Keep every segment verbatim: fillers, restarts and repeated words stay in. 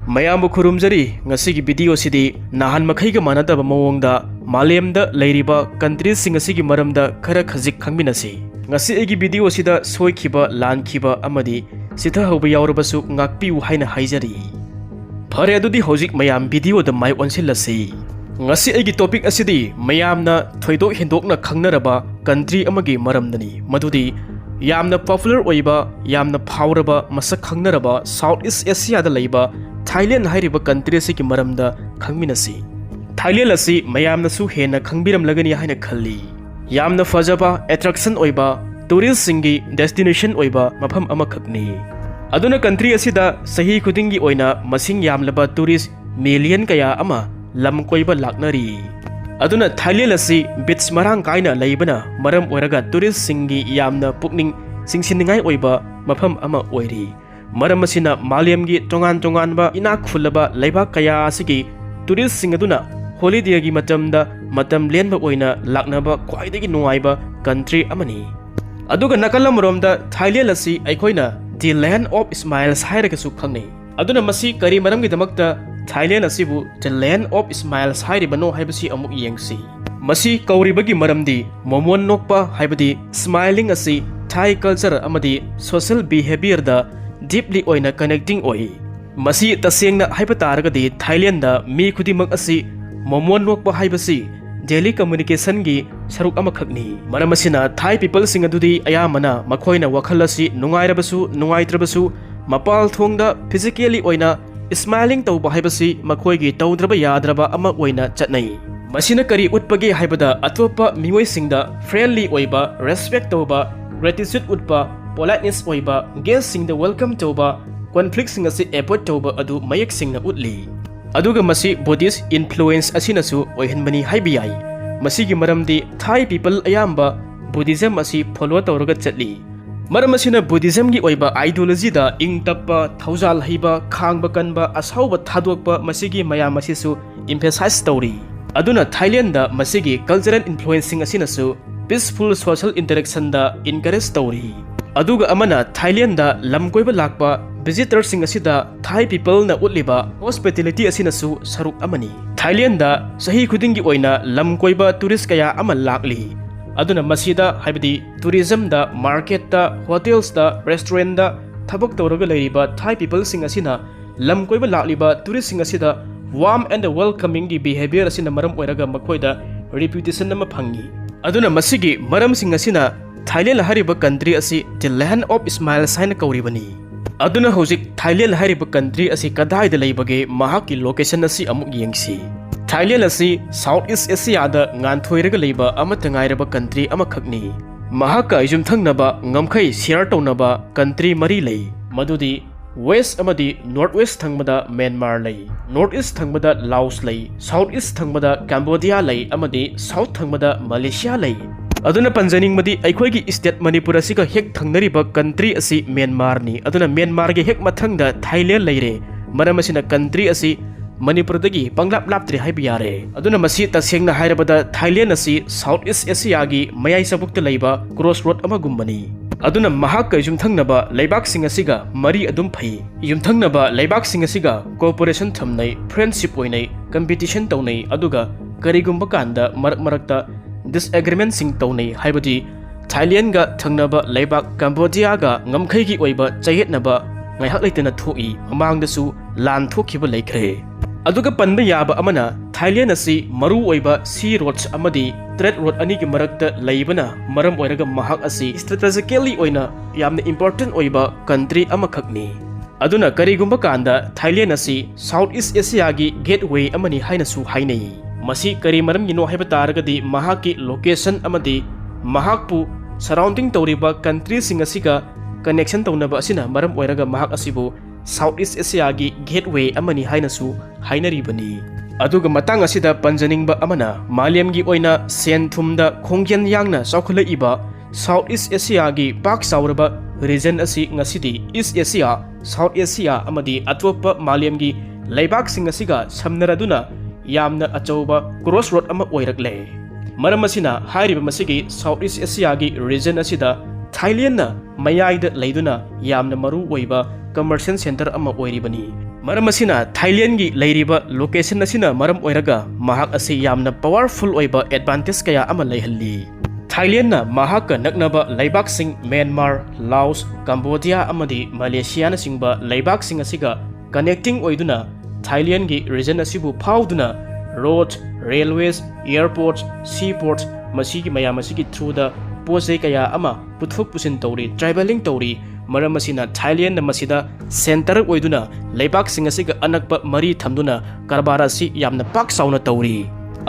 ꯃꯌꯥꯝꯕꯨ ꯈꯨꯔꯨꯝꯖꯔꯤ꯫ ꯉꯁꯤꯒꯤ video ꯁꯤꯗꯤ ꯅꯍꯥꯟ ꯃꯈꯩꯒ ꯃꯥꯟꯅꯗꯕ ꯃꯑꯣꯡꯗ ꯃꯥꯂꯦꯝꯗ ꯂꯩꯔꯤꯕ country ꯁꯤꯡ ꯑꯁꯤꯒꯤ ꯃꯔꯝꯗ ꯈꯔ ꯈꯖꯤꯛ ꯈꯪꯃꯤꯟꯅꯁꯤ꯫ ꯉꯁꯤ ꯑꯩꯒꯤ video ꯁꯤꯗ ꯁꯣꯏꯈꯤꯕ, ꯂꯥꯟꯈꯤꯕ ꯑꯃꯗꯤ ꯆꯤꯊꯍꯧꯕ ꯌꯥꯎꯔꯕꯁꯨ ꯉꯥꯛꯄꯤꯌꯨ ꯍꯥꯏꯅ ꯍꯥꯏꯖꯔꯤ꯫ ꯐꯔꯦ, ꯑꯗꯨꯗꯤ ꯍꯧꯖꯤꯛ ꯃꯌꯥꯝ video ꯗ ꯃꯥꯏ ꯑꯣꯟꯁꯤꯜꯂꯁꯤ꯫ ꯉꯁꯤ ꯑꯩꯒꯤ topic ꯑꯁꯤꯗꯤ ꯃꯌꯥꯝꯅ ꯊꯣꯏꯗꯣꯛ ꯍꯦꯟꯗꯣꯛꯅ ꯈꯪꯅꯔꯕ country ꯑꯃꯒꯤ ꯃꯔꯝꯗꯅꯤ, ꯃꯗꯨꯗꯤ ꯌꯥꯝꯅ popular ꯑꯣꯏꯕ, ꯌꯥꯝꯅ ꯐꯥꯎꯔꯕ, ꯃꯁꯛ ꯈꯪꯅꯔꯕ South East Asia ꯗ ꯂꯩꯕ Thailand ꯍꯥꯏꯔꯤꯕ country ꯑꯁꯤꯒꯤ ꯃꯔꯝꯗ ꯈꯪꯃꯤꯟꯅꯁꯤ꯫ Thailand ꯑꯁꯤ ꯃꯌꯥꯝꯅꯁꯨ ꯍꯦꯟꯅ ꯈꯪꯕꯤꯔꯝꯂꯒꯅꯤ ꯍꯥꯏꯅ ꯈꯜꯂꯤ꯫ ꯌꯥꯝꯅ ꯐꯖꯕ, attraction ꯑꯣꯏꯕ tourist ꯁꯤꯡꯒꯤ destination ꯑꯣꯏꯕ ꯃꯐꯝ ꯑꯃꯈꯛꯅꯤ꯫ ꯑꯗꯨꯅ country ꯑꯁꯤꯗ ꯆꯍꯤ ꯈꯨꯗꯤꯡꯒꯤ ꯑꯣꯏꯅ ꯃꯁꯤꯡ ꯌꯥꯝꯂꯕ tourist million ꯀꯌꯥ ꯑꯃ ꯂꯝ ꯀꯣꯏꯕ ꯂꯥꯛꯅꯔꯤ꯫ ꯑꯗꯨꯅ Thailand ꯑꯁꯤ beach ꯃꯔꯥꯡ ꯀꯥꯏꯅ ꯂꯩꯕꯅ ꯃꯔꯝ ꯑꯣꯏꯔꯒ tourist ꯁꯤꯡꯒꯤ ꯌꯥꯝꯅ ꯄꯨꯛꯅꯤꯡ ꯆꯤꯡꯁꯤꯟꯅꯤꯡꯉꯥꯏ ꯑꯣꯏꯕ ꯃꯐꯝ ꯑꯃ ꯑꯣꯏꯔꯤ꯫ ꯃꯔꯝ ꯑꯁꯤꯅ ꯃꯥꯂꯦꯝꯒꯤ ꯇꯣꯉꯥꯟ ꯇꯣꯉꯥꯟꯕ ꯏꯅꯥꯛ ꯈꯨꯜꯂꯕ ꯂꯩꯕꯥꯛ ꯀꯌꯥ ꯑꯁꯤꯒꯤ tourist ꯁꯤꯡ ꯑꯗꯨꯅ holiday ꯒꯤ ꯃꯇꯝꯗ ꯃꯇꯝ ꯂꯦꯟꯕ ꯑꯣꯏꯅ ꯂꯥꯛꯅꯕ ꯈ꯭ꯋꯥꯏꯗꯒꯤ ꯅꯨꯡꯉꯥꯏꯕ country ꯑꯃꯅꯤ꯫ ꯑꯗꯨꯒ ꯅꯥꯀꯜ ꯑꯃꯔꯣꯝꯗ Thailand ꯑꯁꯤ ꯑꯩꯈꯣꯏꯅ the land of smiles ꯍꯥꯏꯔꯒꯁꯨ ꯈꯪꯅꯩ꯫ ꯑꯗꯨꯅ ꯃꯁꯤ ꯀꯔꯤ ꯃꯔꯝꯒꯤꯗꯃꯛꯇ Thailand ꯑꯁꯤꯕꯨ the land of smiles ꯍꯥꯏꯔꯤꯕꯅꯣ ꯍꯥꯏꯕꯁꯤ ꯑꯃꯨꯛ ꯌꯦꯡꯁꯤ꯫ ꯃꯁꯤ ꯀꯧꯔꯤꯕꯒꯤ ꯃꯔꯝꯗꯤ ꯃꯣꯃꯣꯟ ꯅꯣꯛꯄ ꯍꯥꯏꯕꯗꯤ smiling ꯑꯁꯤ Thai culture ꯑꯃꯗꯤ social behavior ꯗ deeply ꯑꯣꯏꯅ connecting ꯑꯣꯏ꯫ ꯃꯁꯤ ꯇꯁꯦꯡꯅ ꯍꯥꯏꯕ ꯇꯥꯔꯒꯗꯤ Thailand ꯗ ꯃꯤ ꯈꯨꯗꯤꯡꯃꯛ ꯑꯁꯤ ꯃꯣꯃꯣꯟ ꯅꯣꯛꯄ ꯍꯥꯏꯕꯁꯤ daily communication ꯒꯤ ꯁꯔꯨꯛ ꯑꯃꯈꯛꯅꯤ꯫ ꯃꯔꯝ ꯑꯁꯤꯅ Thai people ꯁꯤꯡ ꯑꯗꯨꯗꯤ ꯑꯌꯥꯝꯕꯅ ꯃꯈꯣꯏꯅ ꯋꯥꯈꯜ ꯑꯁꯤ ꯅꯨꯡꯉꯥꯏꯔꯕꯁꯨ ꯅꯨꯡꯉꯥꯏꯇ꯭ꯔꯕꯁꯨ ꯃꯄꯥꯜ ꯊꯣꯡꯗ physically ꯑꯣꯏꯅ smiling ꯇꯧꯕ ꯍꯥꯏꯕꯁꯤ ꯃꯈꯣꯏꯒꯤ ꯇꯧꯗ꯭ꯔꯕ ꯌꯥꯗ꯭ꯔꯕ ꯑꯃ ꯑꯣꯏꯅ ꯆꯠꯅꯩ꯫ ꯃꯁꯤꯅ ꯀꯔꯤ ꯎꯠꯄꯒꯦ ꯍꯥꯏꯕꯗ, ꯑꯇꯣꯞꯄ ꯃꯤꯑꯣꯏꯁꯤꯡꯗ friendly ꯑꯣꯏꯕ, respect ꯇꯧꯕ, gratitude ꯎꯠꯄ, politeness ꯑꯣꯏꯕ, guest ꯁꯤꯡꯗ welcome ꯇꯧꯕ, conflict ꯁꯤꯡ ꯑꯁꯤ avoid ꯇꯧꯕ ꯑꯗꯨ ꯃꯌꯦꯛ ꯁꯦꯡꯅ ꯎꯠꯂꯤ꯫ ꯑꯗꯨꯒ ꯃꯁꯤ Buddhist influence ꯑꯁꯤꯅꯁꯨ ꯑꯣꯏꯍꯟꯕꯅꯤ ꯍꯥꯏꯕ ꯌꯥꯏ꯫ ꯃꯁꯤꯒꯤ ꯃꯔꯝꯗꯤ Thai people ꯑꯌꯥꯝꯕ Buddhism ꯑꯁꯤ follow ꯇꯧꯔꯒ ꯆꯠꯂꯤ꯫ ꯃꯔꯝ ꯑꯁꯤꯅ Buddhism ꯒꯤ ꯑꯣꯏꯕ ideology ꯗ ꯏꯪ ꯇꯞꯄ, ꯊꯧꯖꯥꯜ ꯍꯩꯕ, ꯈꯥꯡꯕ ꯀꯟꯕ, ꯑꯁꯥꯎꯕ ꯊꯥꯗꯣꯛꯄ, ꯃꯁꯤꯒꯤ ꯃꯌꯥꯝ ꯑꯁꯤꯁꯨ emphasize ꯇꯧꯔꯤ꯫ ꯑꯗꯨꯅ Thailand ꯗ ꯃꯁꯤꯒꯤ cultural influence ꯁꯤꯡ ꯑꯁꯤꯅꯁꯨ peaceful social interaction ꯗ encourage ꯇꯧꯔꯤ꯫ ꯑꯗꯨꯒ ꯑꯃꯅ Thailand ꯗ ꯂꯝ ꯀꯣꯏꯕ ꯂꯥꯛꯄ ꯚꯤꯖꯤꯇꯔꯁꯤꯡ ꯑꯁꯤꯗ ꯊꯥꯏ ꯄꯤꯄꯜꯅ ꯎꯠꯂꯤꯕ ꯍꯣꯁꯄꯤꯇꯦꯂꯤꯇꯤ ꯑꯁꯤꯅꯁꯨ ꯁꯔꯨꯛ ꯑꯃꯅꯤ꯫ ꯊꯥꯏꯂꯦꯟꯗ ꯆꯍꯤ ꯈꯨꯗꯤꯡꯒꯤ ꯑꯣꯏꯅ ꯂꯝ ꯀꯣꯏꯕ ꯇꯨꯔꯤꯁ ꯀꯌꯥ ꯑꯃ ꯂꯥꯛꯂꯤ꯫ ꯑꯗꯨꯅ ꯃꯁꯤꯗ, ꯍꯥꯏꯕꯗꯤ ꯇꯨꯔꯤꯖꯝꯗ, ꯃꯥꯔꯀꯦꯠꯇ, ꯍꯣꯇꯦꯜꯁꯇ, ꯔꯦꯁꯇꯨꯔꯦꯟꯗ ꯊꯕꯛ ꯇꯧꯔꯒ ꯂꯩꯔꯤꯕ ꯊꯥꯏ ꯄꯤꯄꯜꯁꯤꯡ ꯑꯁꯤꯅ ꯂꯝ ꯀꯣꯏꯕ ꯂꯥꯛꯂꯤꯕ ꯇꯨꯔꯤꯁꯁꯤꯡ ꯑꯁꯤꯗ warm and welcomingꯒꯤ behaviour ꯑꯁꯤꯅ ꯃꯔꯝ ꯑꯣꯏꯔꯒ ꯃꯈꯣꯏꯗ ꯔꯤꯄ꯭ꯌꯨꯇꯦꯁꯟ ꯑꯃ ꯐꯪꯉꯤ꯫ ꯑꯗꯨꯅ ꯃꯁꯤꯒꯤ ꯃꯔꯝꯁꯤꯡ ꯑꯁꯤꯅ ꯊꯥꯏꯂꯦꯟ ꯍꯥꯏꯔꯤꯕ ꯀꯟꯇ꯭ꯔꯤ ꯑꯁꯤ the land of smiles ꯍꯥꯏꯅ ꯀꯧꯔꯤꯕꯅꯤ꯫ ꯑꯗꯨꯅ ꯍꯧꯖꯤꯛ ꯊꯥꯏꯂꯦꯟ ꯍꯥꯏꯔꯤꯕ ꯀꯟꯇ꯭ꯔꯤ ꯑꯁꯤ ꯀꯗꯥꯏꯗ ꯂꯩꯕꯒꯦ, ꯃꯍꯥꯛꯀꯤ ꯂꯣꯀꯦꯁꯟ ꯑꯁꯤ ꯑꯃꯨꯛ ꯌꯦꯡꯁꯤ꯫ ꯊꯥꯏꯂꯦꯟ ꯑꯁꯤ ꯁꯥꯎꯠ ꯏꯁ ꯑꯦꯁꯤꯌꯥꯗ ꯉꯥꯟꯊꯣꯏꯔꯒ ꯂꯩꯕ ꯑꯃꯠꯇ ꯉꯥꯏꯔꯕ ꯀꯟꯇ꯭ꯔꯤ ꯑꯃꯈꯛꯅꯤ꯫ ꯃꯍꯥꯛꯀ ꯌꯨꯝꯊꯪꯅꯕ ꯉꯝꯈꯩ ꯁꯤꯌꯔ ꯇꯧꯅꯕ ꯀꯟꯇ꯭ꯔꯤ ꯃꯔꯤ ꯂꯩ, ꯃꯗꯨꯗꯤ ꯋꯦꯁ ꯑꯃꯗꯤ ꯅꯣꯔꯠ ꯋꯦꯁ ꯊꯪꯕꯗ ꯃ꯭ꯌꯥꯟꯃꯥꯔ ꯂꯩ, ꯅꯣꯔꯠ ꯏꯁ ꯊꯪꯕꯗ ꯂꯥꯎꯁ ꯂꯩ, ꯁꯥꯎꯠ ꯏꯁ ꯊꯪꯕꯗ ꯀꯝꯕꯣꯗꯤꯌꯥ ꯂꯩ ꯑꯃꯗꯤ ꯁꯥꯎꯠ ꯊꯪꯕꯗ ꯃꯂꯦꯁꯤꯌꯥ ꯂꯩ꯫ ꯑꯗꯨꯅ ꯄꯟꯖꯅꯤꯡꯕꯗꯤ ꯑꯩꯈꯣꯏꯒꯤ ꯁ꯭ꯇꯦꯠ ꯃꯅꯤꯄꯨꯔ ꯑꯁꯤꯒ ꯍꯦꯛ ꯊꯪꯅꯔꯤꯕ ꯀꯟꯇ꯭ꯔꯤ ꯑꯁꯤ ꯃ꯭ꯌꯥꯟꯃꯥꯔꯅꯤ꯫ ꯑꯗꯨꯅ ꯃ꯭ꯌꯥꯟꯃꯥꯔꯒꯤ ꯍꯦꯛ ꯃꯊꯪꯗ ꯊꯥꯏꯂꯦꯟ ꯂꯩꯔꯦ꯫ ꯃꯔꯝ ꯑꯁꯤꯅ ꯀꯟꯇ꯭ꯔꯤ ꯑꯁꯤ ꯃꯅꯤꯄꯨꯔꯗꯒꯤ ꯄꯪꯂꯥꯞ ꯂꯥꯞꯇ꯭ꯔꯦ ꯍꯥꯏꯕ ꯌꯥꯔꯦ꯫ ꯑꯗꯨꯅ ꯃꯁꯤ ꯇꯁꯦꯡꯅ ꯍꯥꯏꯔꯕꯗ ꯊꯥꯏꯂꯦꯟ ꯑꯁꯤ ꯁꯥꯎꯠ ꯏꯁ ꯑꯦꯁꯤꯌꯥꯒꯤ ꯃꯌꯥꯏ ꯆꯕꯨꯛꯇ ꯂꯩꯕ ꯀ꯭ꯔꯣꯁ ꯔꯣꯗ ꯑꯃꯒꯨꯝꯕꯅꯤ꯫ ꯑꯗꯨꯅ ꯃꯍꯥꯛꯀ ꯌꯨꯝꯊꯪꯅꯕ ꯂꯩꯕꯥꯛꯁꯤꯡ ꯑꯁꯤꯒ ꯃꯔꯤ ꯑꯗꯨꯝ ꯐꯩ꯫ ꯌꯨꯝꯊꯪꯅꯕ ꯂꯩꯕꯥꯛꯁꯤꯡ ꯑꯁꯤꯒ ꯀꯣꯑꯣꯄꯔꯦꯁꯟ ꯊꯝꯅꯩ, ꯐ꯭ꯔꯦꯟꯗꯁꯤꯞ ꯑꯣꯏꯅꯩ, ꯀꯝꯄꯤꯇꯤꯁꯟ ꯇꯧꯅꯩ, ꯑꯗꯨꯒ ꯀꯔꯤꯒꯨꯝꯕ ꯀꯥꯟꯗ ꯃꯔꯛ ꯃꯔꯛꯇ ꯗꯤꯁꯑꯦꯒ꯭ꯔꯤꯃꯦꯟꯁꯤꯡ ꯇꯧꯅꯩ, ꯍꯥꯏꯕꯗꯤ ꯊꯥꯏꯂꯦꯟꯒ ꯊꯪꯅꯕ ꯂꯩꯕꯥꯛ ꯀꯝꯕꯣꯗꯤꯌꯥꯒ ꯉꯝꯈꯩꯒꯤ ꯑꯣꯏꯕ ꯆꯌꯦꯠꯅꯕ ꯉꯥꯏꯍꯥꯛ ꯂꯩꯇꯅ ꯊꯣꯛꯏ꯫ ꯃꯃꯥꯡꯗꯁꯨ ꯂꯥꯟ ꯊꯣꯛꯈꯤꯕ ꯂꯩꯈ꯭ꯔꯦ꯫ ꯑꯗꯨꯒ ꯄꯟꯕ ꯌꯥꯕ ꯑꯃꯅ, ꯊꯥꯏꯂꯦꯟ ꯑꯁꯤ ꯃꯔꯨ ꯑꯣꯏꯕ ꯁꯤ ꯔꯣꯗꯁ ꯑꯃꯗꯤ ꯇ꯭ꯔꯦꯗ ꯔꯣꯗ ꯑꯅꯤꯒꯤ ꯃꯔꯛꯇ ꯂꯩꯕꯅ ꯃꯔꯝ ꯑꯣꯏꯔꯒ ꯃꯍꯥꯛ ꯑꯁꯤ ꯁ꯭ꯇ꯭ꯔꯦꯇꯦꯖꯤꯀꯦꯜꯂꯤ ꯑꯣꯏꯅ ꯌꯥꯝꯅ ꯏꯝꯄꯣꯔꯇꯦꯟ ꯑꯣꯏꯕ ꯀꯟꯇ꯭ꯔꯤ ꯑꯃꯈꯛꯅꯤ꯫ ꯑꯗꯨꯅ ꯀꯔꯤꯒꯨꯝꯕ ꯀꯥꯟꯗ ꯊꯥꯏꯂꯦꯟ ꯑꯁꯤ ꯁꯥꯎꯠ ꯏꯁ ꯑꯦꯁꯤꯌꯥꯒꯤ ꯒꯦꯠꯋꯦ ꯑꯃꯅꯤ ꯍꯥꯏꯅꯁꯨ ꯍꯥꯏꯅꯩ꯫ ꯃꯁꯤ ꯀꯔꯤ ꯃꯔꯝꯒꯤꯅꯣ ꯍꯥꯏꯕ ꯇꯥꯔꯒꯗꯤ ꯃꯍꯥꯛꯀꯤ ꯂꯣꯀꯦꯁꯟ ꯑꯃꯗꯤ ꯃꯍꯥꯛꯄꯨ ꯁꯔꯥꯎꯟꯗꯤꯡ ꯇꯧꯔꯤꯕ ꯀꯟꯇ꯭ꯔꯤꯁꯤꯡ ꯑꯁꯤꯒ ꯀꯅꯦꯛꯁꯟ ꯇꯧꯅꯕ ꯑꯁꯤꯅ ꯃꯔꯝ ꯑꯣꯏꯔꯒ ꯃꯍꯥꯛ ꯑꯁꯤꯕꯨ ꯁꯥꯎꯠ ꯏꯁ ꯑꯦꯁꯤꯌꯥꯒꯤ ꯒꯦꯠꯋꯦ ꯑꯃꯅꯤ ꯍꯥꯏꯅꯁꯨ ꯍꯥꯏꯅꯔꯤꯕꯅꯤ꯫ ꯑꯗꯨꯒ ꯃꯇꯥꯡ ꯑꯁꯤꯗ ꯄꯟꯖꯅꯤꯡꯕ ꯑꯃꯅ, ꯃꯥꯂꯦꯝꯒꯤ ꯑꯣꯏꯅ ꯁꯦꯟ ꯊꯨꯝꯗ ꯈꯣꯡꯖꯦꯜ ꯌꯥꯡꯅ ꯆꯥꯎꯈꯠꯂꯛꯏꯕ ꯁꯥꯎꯠ ꯏꯁ ꯑꯦꯁꯤꯌꯥꯒꯤ ꯄꯥꯛ ꯆꯥꯎꯔꯕ ꯔꯤꯖꯟ ꯑꯁꯤ ꯉꯁꯤꯗꯤ ꯏꯁ ꯑꯦꯁꯤꯌꯥ, ꯁꯥꯎꯠ ꯑꯦꯁꯤꯌꯥ ꯑꯃꯗꯤ ꯑꯇꯣꯞꯄ ꯃꯥꯂꯦꯝꯒꯤ ꯂꯩꯕꯥꯛꯁꯤꯡ ꯑꯁꯤꯒ ꯁꯝꯅꯔꯗꯨꯅ ꯌꯥꯝꯅ ꯑꯆꯧꯕ ꯀ꯭ꯔꯣꯁ ꯔꯣꯗ ꯑꯃ ꯑꯣꯏꯔꯛꯂꯦ꯫ ꯃꯔꯝ ꯑꯁꯤꯅ ꯍꯥꯏꯔꯤꯕ ꯃꯁꯤꯒꯤ ꯁꯥꯎꯠ ꯏꯁ ꯑꯦꯁꯤꯌꯥꯒꯤ ꯔꯤꯖꯟ ꯑꯁꯤꯗ ꯊꯥꯏꯂꯦꯟꯅ ꯃꯌꯥꯏꯗ ꯂꯩꯗꯨꯅ ꯌꯥꯝꯅ ꯃꯔꯨ ꯑꯣꯏꯕ commercial center ꯑꯃ ꯑꯣꯏꯔꯤꯕꯅꯤ꯫ ꯃꯔꯝ ꯑꯁꯤꯅ ꯊꯥꯏꯂꯦꯟꯒꯤ ꯂꯩꯔꯤꯕ location ꯑꯁꯤꯅ ꯃꯔꯝ ꯑꯣꯏꯔꯒ ꯃꯍꯥꯛ ꯑꯁꯤ ꯌꯥꯝꯅ powerful ꯑꯣꯏꯕ advantage ꯀꯌꯥ ꯑꯃ ꯂꯩꯍꯜꯂꯤ꯫ ꯊꯥꯏꯂꯦꯟꯅ ꯃꯍꯥꯛꯀ ꯅꯛꯅꯕ ꯂꯩꯕꯥꯛꯁꯤꯡ ꯃ꯭ꯌꯥꯟꯃꯥꯔ, ꯂꯥꯑꯣꯁ, ꯀꯝꯕꯣꯗꯤꯌꯥ ꯑꯃꯗꯤ ꯃꯂꯦꯁꯤꯌꯥꯅꯆꯤꯡꯕ ꯂꯩꯕꯥꯛꯁꯤꯡ ꯑꯁꯤꯒ connecting ꯑꯣꯏꯗꯨꯅ ꯊꯥꯏꯂꯦꯟꯒꯤ region ꯑꯁꯤꯕꯨ ꯐꯥꯎꯗꯨꯅ road, railways, airports, seaports ꯃꯁꯤꯒꯤ ꯃꯌꯥꯝ ꯑꯁꯤꯒꯤ through ꯗ ꯄꯣꯠ ꯆꯩ ꯀꯌꯥ ꯑꯃ ꯄꯨꯊꯣꯛ ꯄꯨꯁꯤꯟ ꯇꯧꯔꯤ, travelling ꯇꯧꯔꯤ꯫ ꯃꯔꯝ ꯑꯁꯤꯅ ꯊꯥꯏꯂꯦꯟꯅ ꯃꯁꯤꯗ center ꯑꯣꯏꯗꯨꯅ ꯂꯩꯕꯥꯛꯁꯤꯡ ꯑꯁꯤꯒ ꯑꯅꯛꯄ ꯃꯔꯤ ꯊꯝꯗꯨꯅ ꯀꯔꯕꯥꯔ ꯑꯁꯤ ꯌꯥꯝꯅ ꯄꯥꯛ ꯆꯥꯎꯅ ꯇꯧꯔꯤ꯫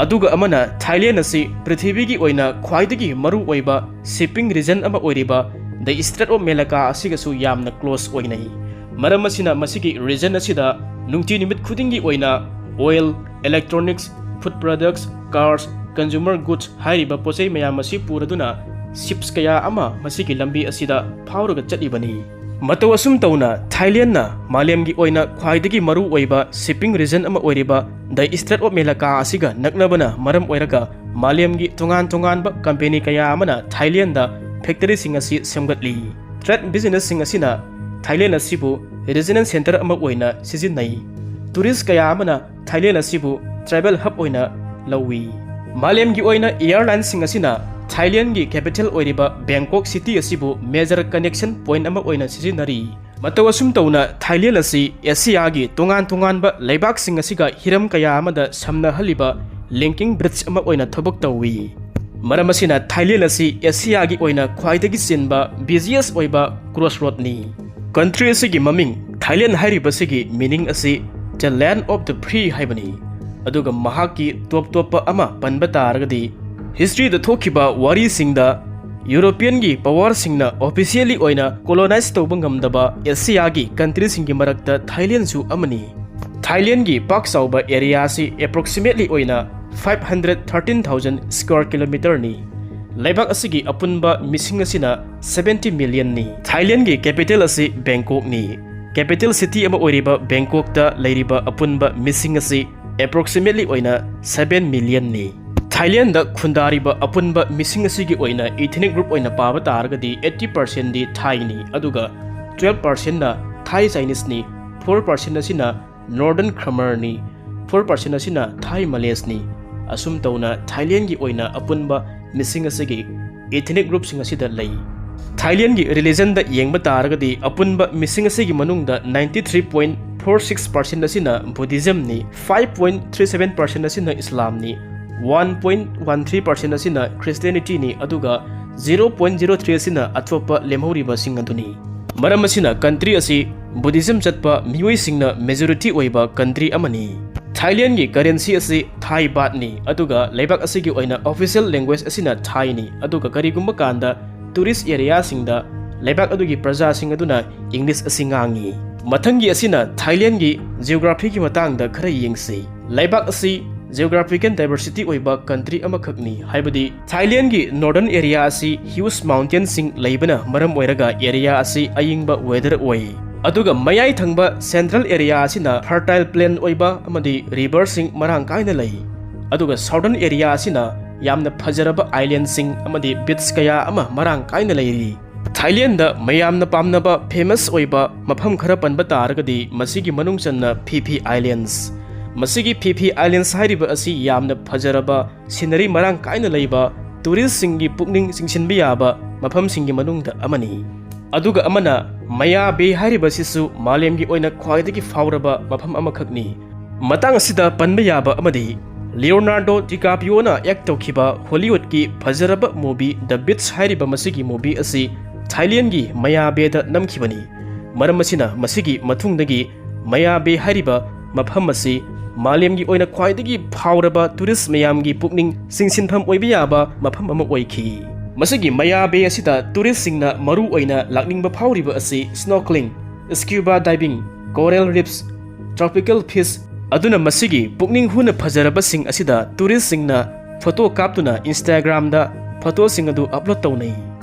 ꯑꯗꯨꯒ ꯑꯃꯅ ꯊꯥꯏꯂꯦꯟ ꯑꯁꯤ ꯄ꯭ꯔꯤꯊꯤꯕꯤꯒꯤ ꯑꯣꯏꯅ ꯈ꯭ꯋꯥꯏꯗꯒꯤ ꯃꯔꯨ ꯑꯣꯏꯕ shipping region ꯑꯃ ꯑꯣꯏꯔꯤꯕ the Strait of Malacca ꯑꯁꯤꯒꯁꯨ ꯌꯥꯝꯅ close ꯑꯣꯏꯅꯩ꯫ ꯃꯔꯝ ꯑꯁꯤꯅ ꯃꯁꯤꯒꯤ region ꯑꯁꯤꯗ ꯅꯨꯡꯇꯤ ꯅꯨꯃꯤꯠ ꯈꯨꯗꯤꯡꯒꯤ ꯑꯣꯏꯅ oil, electronics, food products, cars, consumer goods ꯍꯥꯏꯔꯤꯕ ꯄꯣꯠꯆꯩ ꯃꯌꯥꯝ ꯑꯁꯤ ꯄꯨꯔꯗꯨꯅ ships ꯀꯌꯥ ꯑꯃ ꯃꯁꯤꯒꯤ ꯂꯝꯕꯤ ꯑꯁꯤꯗ ꯐꯥꯎꯔꯒ ꯆꯠꯂꯤꯕꯅꯤ꯫ ꯃꯇꯧ ꯑꯁꯨꯝ ꯇꯧꯅ ꯊꯥꯏꯂꯦꯟꯅ ꯃꯥꯂꯦꯝꯒꯤ ꯑꯣꯏꯅ ꯈ꯭ꯋꯥꯏꯗꯒꯤ ꯃꯔꯨ ꯑꯣꯏꯕ shipping region ꯑꯃ ꯑꯣꯏꯔꯤꯕ the Strait of Malacca ꯑꯁꯤꯒ ꯅꯛꯅꯕꯅ ꯃꯔꯝ ꯑꯣꯏꯔꯒ ꯃꯥꯂꯦꯝꯒꯤ ꯇꯣꯉꯥꯟ ꯇꯣꯉꯥꯟꯕ company ꯀꯌꯥ ꯑꯃꯅ ꯊꯥꯏꯂꯦꯟꯗ factory ꯁꯤꯡ ꯑꯁꯤ ꯁꯦꯝꯒꯠꯂꯤ꯫ Trade business ꯁꯤꯡ ꯑꯁꯤꯅ ꯊꯥꯏꯂꯦꯟ ꯑꯁꯤꯕꯨ regional center ꯑꯃ ꯑꯣꯏꯅ ꯁꯤꯖꯤꯟꯅꯩ꯫ Tourist ꯀꯌꯥ ꯑꯃꯅ ꯊꯥꯏꯂꯦꯟ ꯑꯁꯤꯕꯨ travel hub ꯑꯣꯏꯅ ꯂꯧꯏ꯫ ꯃꯥꯂꯦꯝꯒꯤ ꯑꯣꯏꯅ airline ꯁꯤꯡ ꯑꯁꯤꯅ ꯊꯥꯏꯂꯦꯟꯒꯤ capital ꯑꯣꯏꯔꯤꯕ ꯕꯦꯡꯀꯣꯛ city ꯑꯁꯤꯕꯨ major connection point ꯑꯃ ꯑꯣꯏꯅ ꯁꯤꯖꯤꯟꯅꯔꯤ꯫ ꯃꯇꯧ ꯑꯁꯨꯝ ꯇꯧꯅ ꯊꯥꯏꯂꯦꯟ ꯑꯁꯤ ꯑꯦꯁꯤꯌꯥꯒꯤ ꯇꯣꯉꯥꯟ ꯇꯣꯉꯥꯟꯕ ꯂꯩꯕꯥꯛꯁꯤꯡ ꯑꯁꯤꯒ ꯍꯤꯔꯝ ꯀꯌꯥ ꯑꯃꯗ ꯁꯝꯅꯍꯜꯂꯤꯕ linking bridge ꯑꯃ ꯑꯣꯏꯅ ꯊꯕꯛ ꯇꯧꯏ꯫ ꯃꯔꯝ ꯑꯁꯤꯅ ꯊꯥꯏꯂꯦꯟ ꯑꯁꯤ ꯑꯦꯁꯤꯌꯥꯒꯤ ꯑꯣꯏꯅ ꯈ꯭ꯋꯥꯏꯗꯒꯤ ꯆꯤꯟꯕ busiest ꯑꯣꯏꯕ crossroad ꯅꯤ꯫ Country ꯑꯁꯤꯒꯤ ꯃꯃꯤꯡ ꯊꯥꯏꯂꯦꯟ ꯍꯥꯏꯔꯤꯕꯁꯤꯒꯤ meaning ꯑꯁꯤ the land of the free ꯍꯥꯏꯕꯅꯤ꯫ ꯑꯗꯨꯒ ꯃꯍꯥꯛꯀꯤ ꯇꯣꯞ ꯇꯣꯞꯄ ꯑꯃ ꯄꯟꯕ ꯇꯥꯔꯒꯗꯤ history ꯗ ꯊꯣꯛꯈꯤꯕ ꯋꯥꯔꯤꯁꯤꯡꯗ European ꯒꯤ power ꯁꯤꯡꯅ officially ꯑꯣꯏꯅ colonize ꯇꯧꯕ ꯉꯝꯗꯕ ꯑꯦꯁꯤꯌꯥꯒꯤ country ꯁꯤꯡꯒꯤ ꯃꯔꯛꯇ ꯊꯥꯏꯂꯦꯟꯁꯨ ꯑꯃꯅꯤ꯫ ꯊꯥꯏꯂꯦꯟꯒꯤ ꯄꯥꯛ ꯆꯥꯎꯕ area ꯑꯁꯤ approximately ꯑꯣꯏꯅ five hundred thirteen thousand square kilometer ꯅꯤ꯫ ꯂꯩꯕꯥꯛ ꯑꯁꯤꯒꯤ ꯑꯄꯨꯟꯕ ꯃꯤꯁꯤꯡ ꯑꯁꯤꯅ seventy million ꯅꯤ꯫ ꯊꯥꯏꯂꯦꯟꯒꯤ capital ꯑꯁꯤ ꯕꯦꯡꯀꯣꯛ ꯅꯤ꯫ Capital city ꯑꯃ ꯑꯣꯏꯔꯤꯕ ꯕꯦꯡꯀꯣꯛꯇ ꯂꯩꯔꯤꯕ ꯑꯄꯨꯟꯕ ꯃꯤꯁꯤꯡ ꯑꯁꯤ approximately ꯑꯣꯏꯅ seven million ꯅꯤ꯫ ꯊꯥꯏꯂꯦꯟꯗ ꯈꯨꯟꯗꯥꯔꯤꯕ ꯑꯄꯨꯟꯕ ꯃꯤꯁꯤꯡ ꯑꯁꯤꯒꯤ ꯑꯣꯏꯅ ethnic group ꯑꯣꯏꯅ ꯄꯥꯕ ꯇꯥꯔꯒꯗꯤ eighty percent ꯗꯤ ꯊꯥꯏꯅꯤ, ꯑꯗꯨꯒ twelve percent ꯅ Thai Chineseꯅꯤ, four percent ꯑꯁꯤꯅ Northern Khmerꯅꯤ, four percent ꯑꯁꯤꯅ Thai Malaysꯅꯤ꯫ ꯑꯁꯨꯝ ꯇꯧꯅ ꯊꯥꯏꯂꯦꯟꯒꯤ ꯑꯣꯏꯅ ꯑꯄꯨꯟꯕ ꯃꯤꯁꯤꯡ ꯑꯁꯤꯒꯤ ethnic groupꯁꯤꯡ ꯑꯁꯤꯗ ꯂꯩ꯫ ꯊꯥꯏꯂꯦꯟꯒꯤ religionꯗ ꯌꯦꯡꯕ ꯇꯥꯔꯒꯗꯤ ꯑꯄꯨꯟꯕ ꯃꯤꯁꯤꯡ ꯑꯁꯤꯒꯤ ꯃꯅꯨꯡꯗ ninety three point four six percent ꯑꯁꯤꯅ Buddhismꯅꯤ, five point three seven percent ꯑꯁꯤꯅ ꯏꯁꯂꯥꯝꯅꯤ, one point one three percent ꯑꯁꯤꯅ Christianityꯅꯤ, ꯑꯗꯨꯒ zero point zero three ꯑꯁꯤꯅ ꯑꯇꯣꯞꯄ ꯂꯦꯝꯍꯧꯔꯤꯕꯁꯤꯡ ꯑꯗꯨꯅꯤ꯫ ꯃꯔꯝ ꯑꯁꯤꯅ country ꯑꯁꯤ Buddhism ꯆꯠꯄ ꯃꯤꯑꯣꯏꯁꯤꯡꯅ majority ꯑꯣꯏꯕ country ꯑꯃꯅꯤ꯫ ꯊꯥꯏꯂꯦꯟꯒꯤ currency ꯑꯁꯤ Thai bahtꯅꯤ, ꯑꯗꯨꯒ ꯂꯩꯕꯥꯛ ꯑꯁꯤꯒꯤ ꯑꯣꯏꯅ official language ꯑꯁꯤꯅ Thaiꯅꯤ, ꯑꯗꯨꯒ ꯀꯔꯤꯒꯨꯝꯕ ꯀꯥꯟꯗ tourist areaꯁꯤꯡꯗ ꯂꯩꯕꯥꯛ ꯑꯗꯨꯒꯤ ꯄ꯭ꯔꯖꯥꯁꯤꯡ ꯑꯗꯨꯅ English ꯑꯁꯤ ꯉꯥꯡꯉꯤ꯫ ꯃꯊꯪꯒꯤ ꯑꯁꯤꯅ ꯊꯥꯏꯂꯦꯟꯒꯤ geographyꯒꯤ ꯃꯇꯥꯡꯗ ꯈꯔ ꯌꯦꯡꯁꯤ꯫ ꯂꯩꯕꯥꯛ ꯑꯁꯤ geographical diversity ꯑꯣꯏꯕ country ꯑꯃꯈꯛꯅꯤ, ꯍꯥꯏꯕꯗꯤ ꯊꯥꯏꯂꯦꯟꯒꯤ northern area ꯑꯁꯤ huge mountainꯁꯤꯡ ꯂꯩꯕꯅ ꯃꯔꯝ ꯑꯣꯏꯔꯒ area ꯑꯁꯤ ꯑꯏꯪꯕ weather ꯑꯣꯏ꯫ ꯑꯗꯨꯒ ꯃꯌꯥꯏ ꯊꯪꯕ central area ꯑꯁꯤꯅ fertile plain ꯑꯣꯏꯕ ꯑꯃꯗꯤ riverꯁꯤꯡ ꯃꯔꯥꯡ ꯀꯥꯏꯅ ꯂꯩ꯫ ꯑꯗꯨꯒ southern area ꯑꯁꯤꯅ ꯌꯥꯝꯅ ꯐꯖꯔꯕ islandꯁꯤꯡ ꯑꯃꯗꯤ beach ꯀꯌꯥ ꯑꯃ ꯃꯔꯥꯡ ꯀꯥꯏꯅ ꯂꯩꯔꯤ꯫ ꯊꯥꯏꯂꯦꯟꯗ ꯃꯌꯥꯝꯅ ꯄꯥꯝꯅꯕ famous ꯑꯣꯏꯕ ꯃꯐꯝ ꯈꯔ ꯄꯟꯕ ꯇꯥꯔꯒꯗꯤ ꯃꯁꯤꯒꯤ ꯃꯅꯨꯡ ꯆꯟꯅ Phi Phi Islands꯫ ꯃꯁꯤꯒꯤ Phi Phi Islands ꯍꯥꯏꯔꯤꯕ ꯑꯁꯤ ꯌꯥꯝꯅ ꯐꯖꯔꯕ scenery ꯃꯔꯥꯡ ꯀꯥꯏꯅ ꯂꯩꯕ touristꯁꯤꯡꯒꯤ ꯄꯨꯛꯅꯤꯡ ꯆꯤꯡꯁꯤꯟꯕ ꯌꯥꯕ ꯃꯐꯝꯁꯤꯡꯒꯤ ꯃꯅꯨꯡꯗ ꯑꯃꯅꯤ꯫ ꯑꯗꯨꯒ ꯑꯃꯅ Maya Bay ꯍꯥꯏꯔꯤꯕꯁꯤꯁꯨ ꯃꯥꯂꯦꯝꯒꯤ ꯑꯣꯏꯅ ꯈ꯭ꯋꯥꯏꯗꯒꯤ ꯐꯥꯎꯔꯕ ꯃꯐꯝ ꯑꯃꯈꯛꯅꯤ꯫ ꯃꯇꯥꯡ ꯑꯁꯤꯗ ꯄꯟꯕ ꯌꯥꯕ ꯑꯃꯗꯤ Leonardo DiCaprioꯅ act ꯇꯧꯈꯤꯕ Hollywoodꯀꯤ ꯐꯖꯔꯕ movie The Beach ꯍꯥꯏꯔꯤꯕ ꯃꯁꯤꯒꯤ movie ꯑꯁꯤ ꯊꯥꯏꯂꯦꯟꯒꯤ Maya Bayꯗ ꯅꯝꯈꯤꯕꯅꯤ꯫ ꯃꯔꯝ ꯑꯁꯤꯅ ꯃꯁꯤꯒꯤ ꯃꯇꯨꯡꯗꯒꯤ Maya Bay ꯍꯥꯏꯔꯤꯕ ꯃꯐꯝ ꯑꯁꯤ ꯃꯥꯂꯦꯝꯒꯤ ꯑꯣꯏꯅ ꯈ꯭ꯋꯥꯏꯗꯒꯤ ꯐꯥꯎꯔꯕ tourist ꯃꯌꯥꯝꯒꯤ ꯄꯨꯛꯅꯤꯡ ꯆꯤꯡꯁꯤꯟꯐꯝ ꯑꯣꯏꯕ ꯌꯥꯕ ꯃꯐꯝ ꯑꯃ ꯑꯣꯏꯈꯤ꯫ ꯃꯁꯤꯒꯤ Maya Bay ꯑꯁꯤꯗ touristꯁꯤꯡꯅ ꯃꯔꯨ ꯑꯣꯏꯅ ꯂꯥꯛꯅꯤꯡꯕ ꯐꯥꯎꯔꯤꯕ ꯑꯁꯤ snorkeling, scuba diving, coral reefs, tropical fish, ꯑꯗꯨꯅ ꯃꯁꯤꯒꯤ ꯄꯨꯛꯅꯤꯡ ꯍꯨꯅ ꯐꯖꯔꯕꯁꯤꯡ ꯑꯁꯤꯗ touristꯁꯤꯡꯅ photo ꯀꯥꯞꯇꯨꯅ Instagramꯗ photoꯁꯤꯡ ꯑꯗꯨ upload ꯇꯧꯅꯩ꯫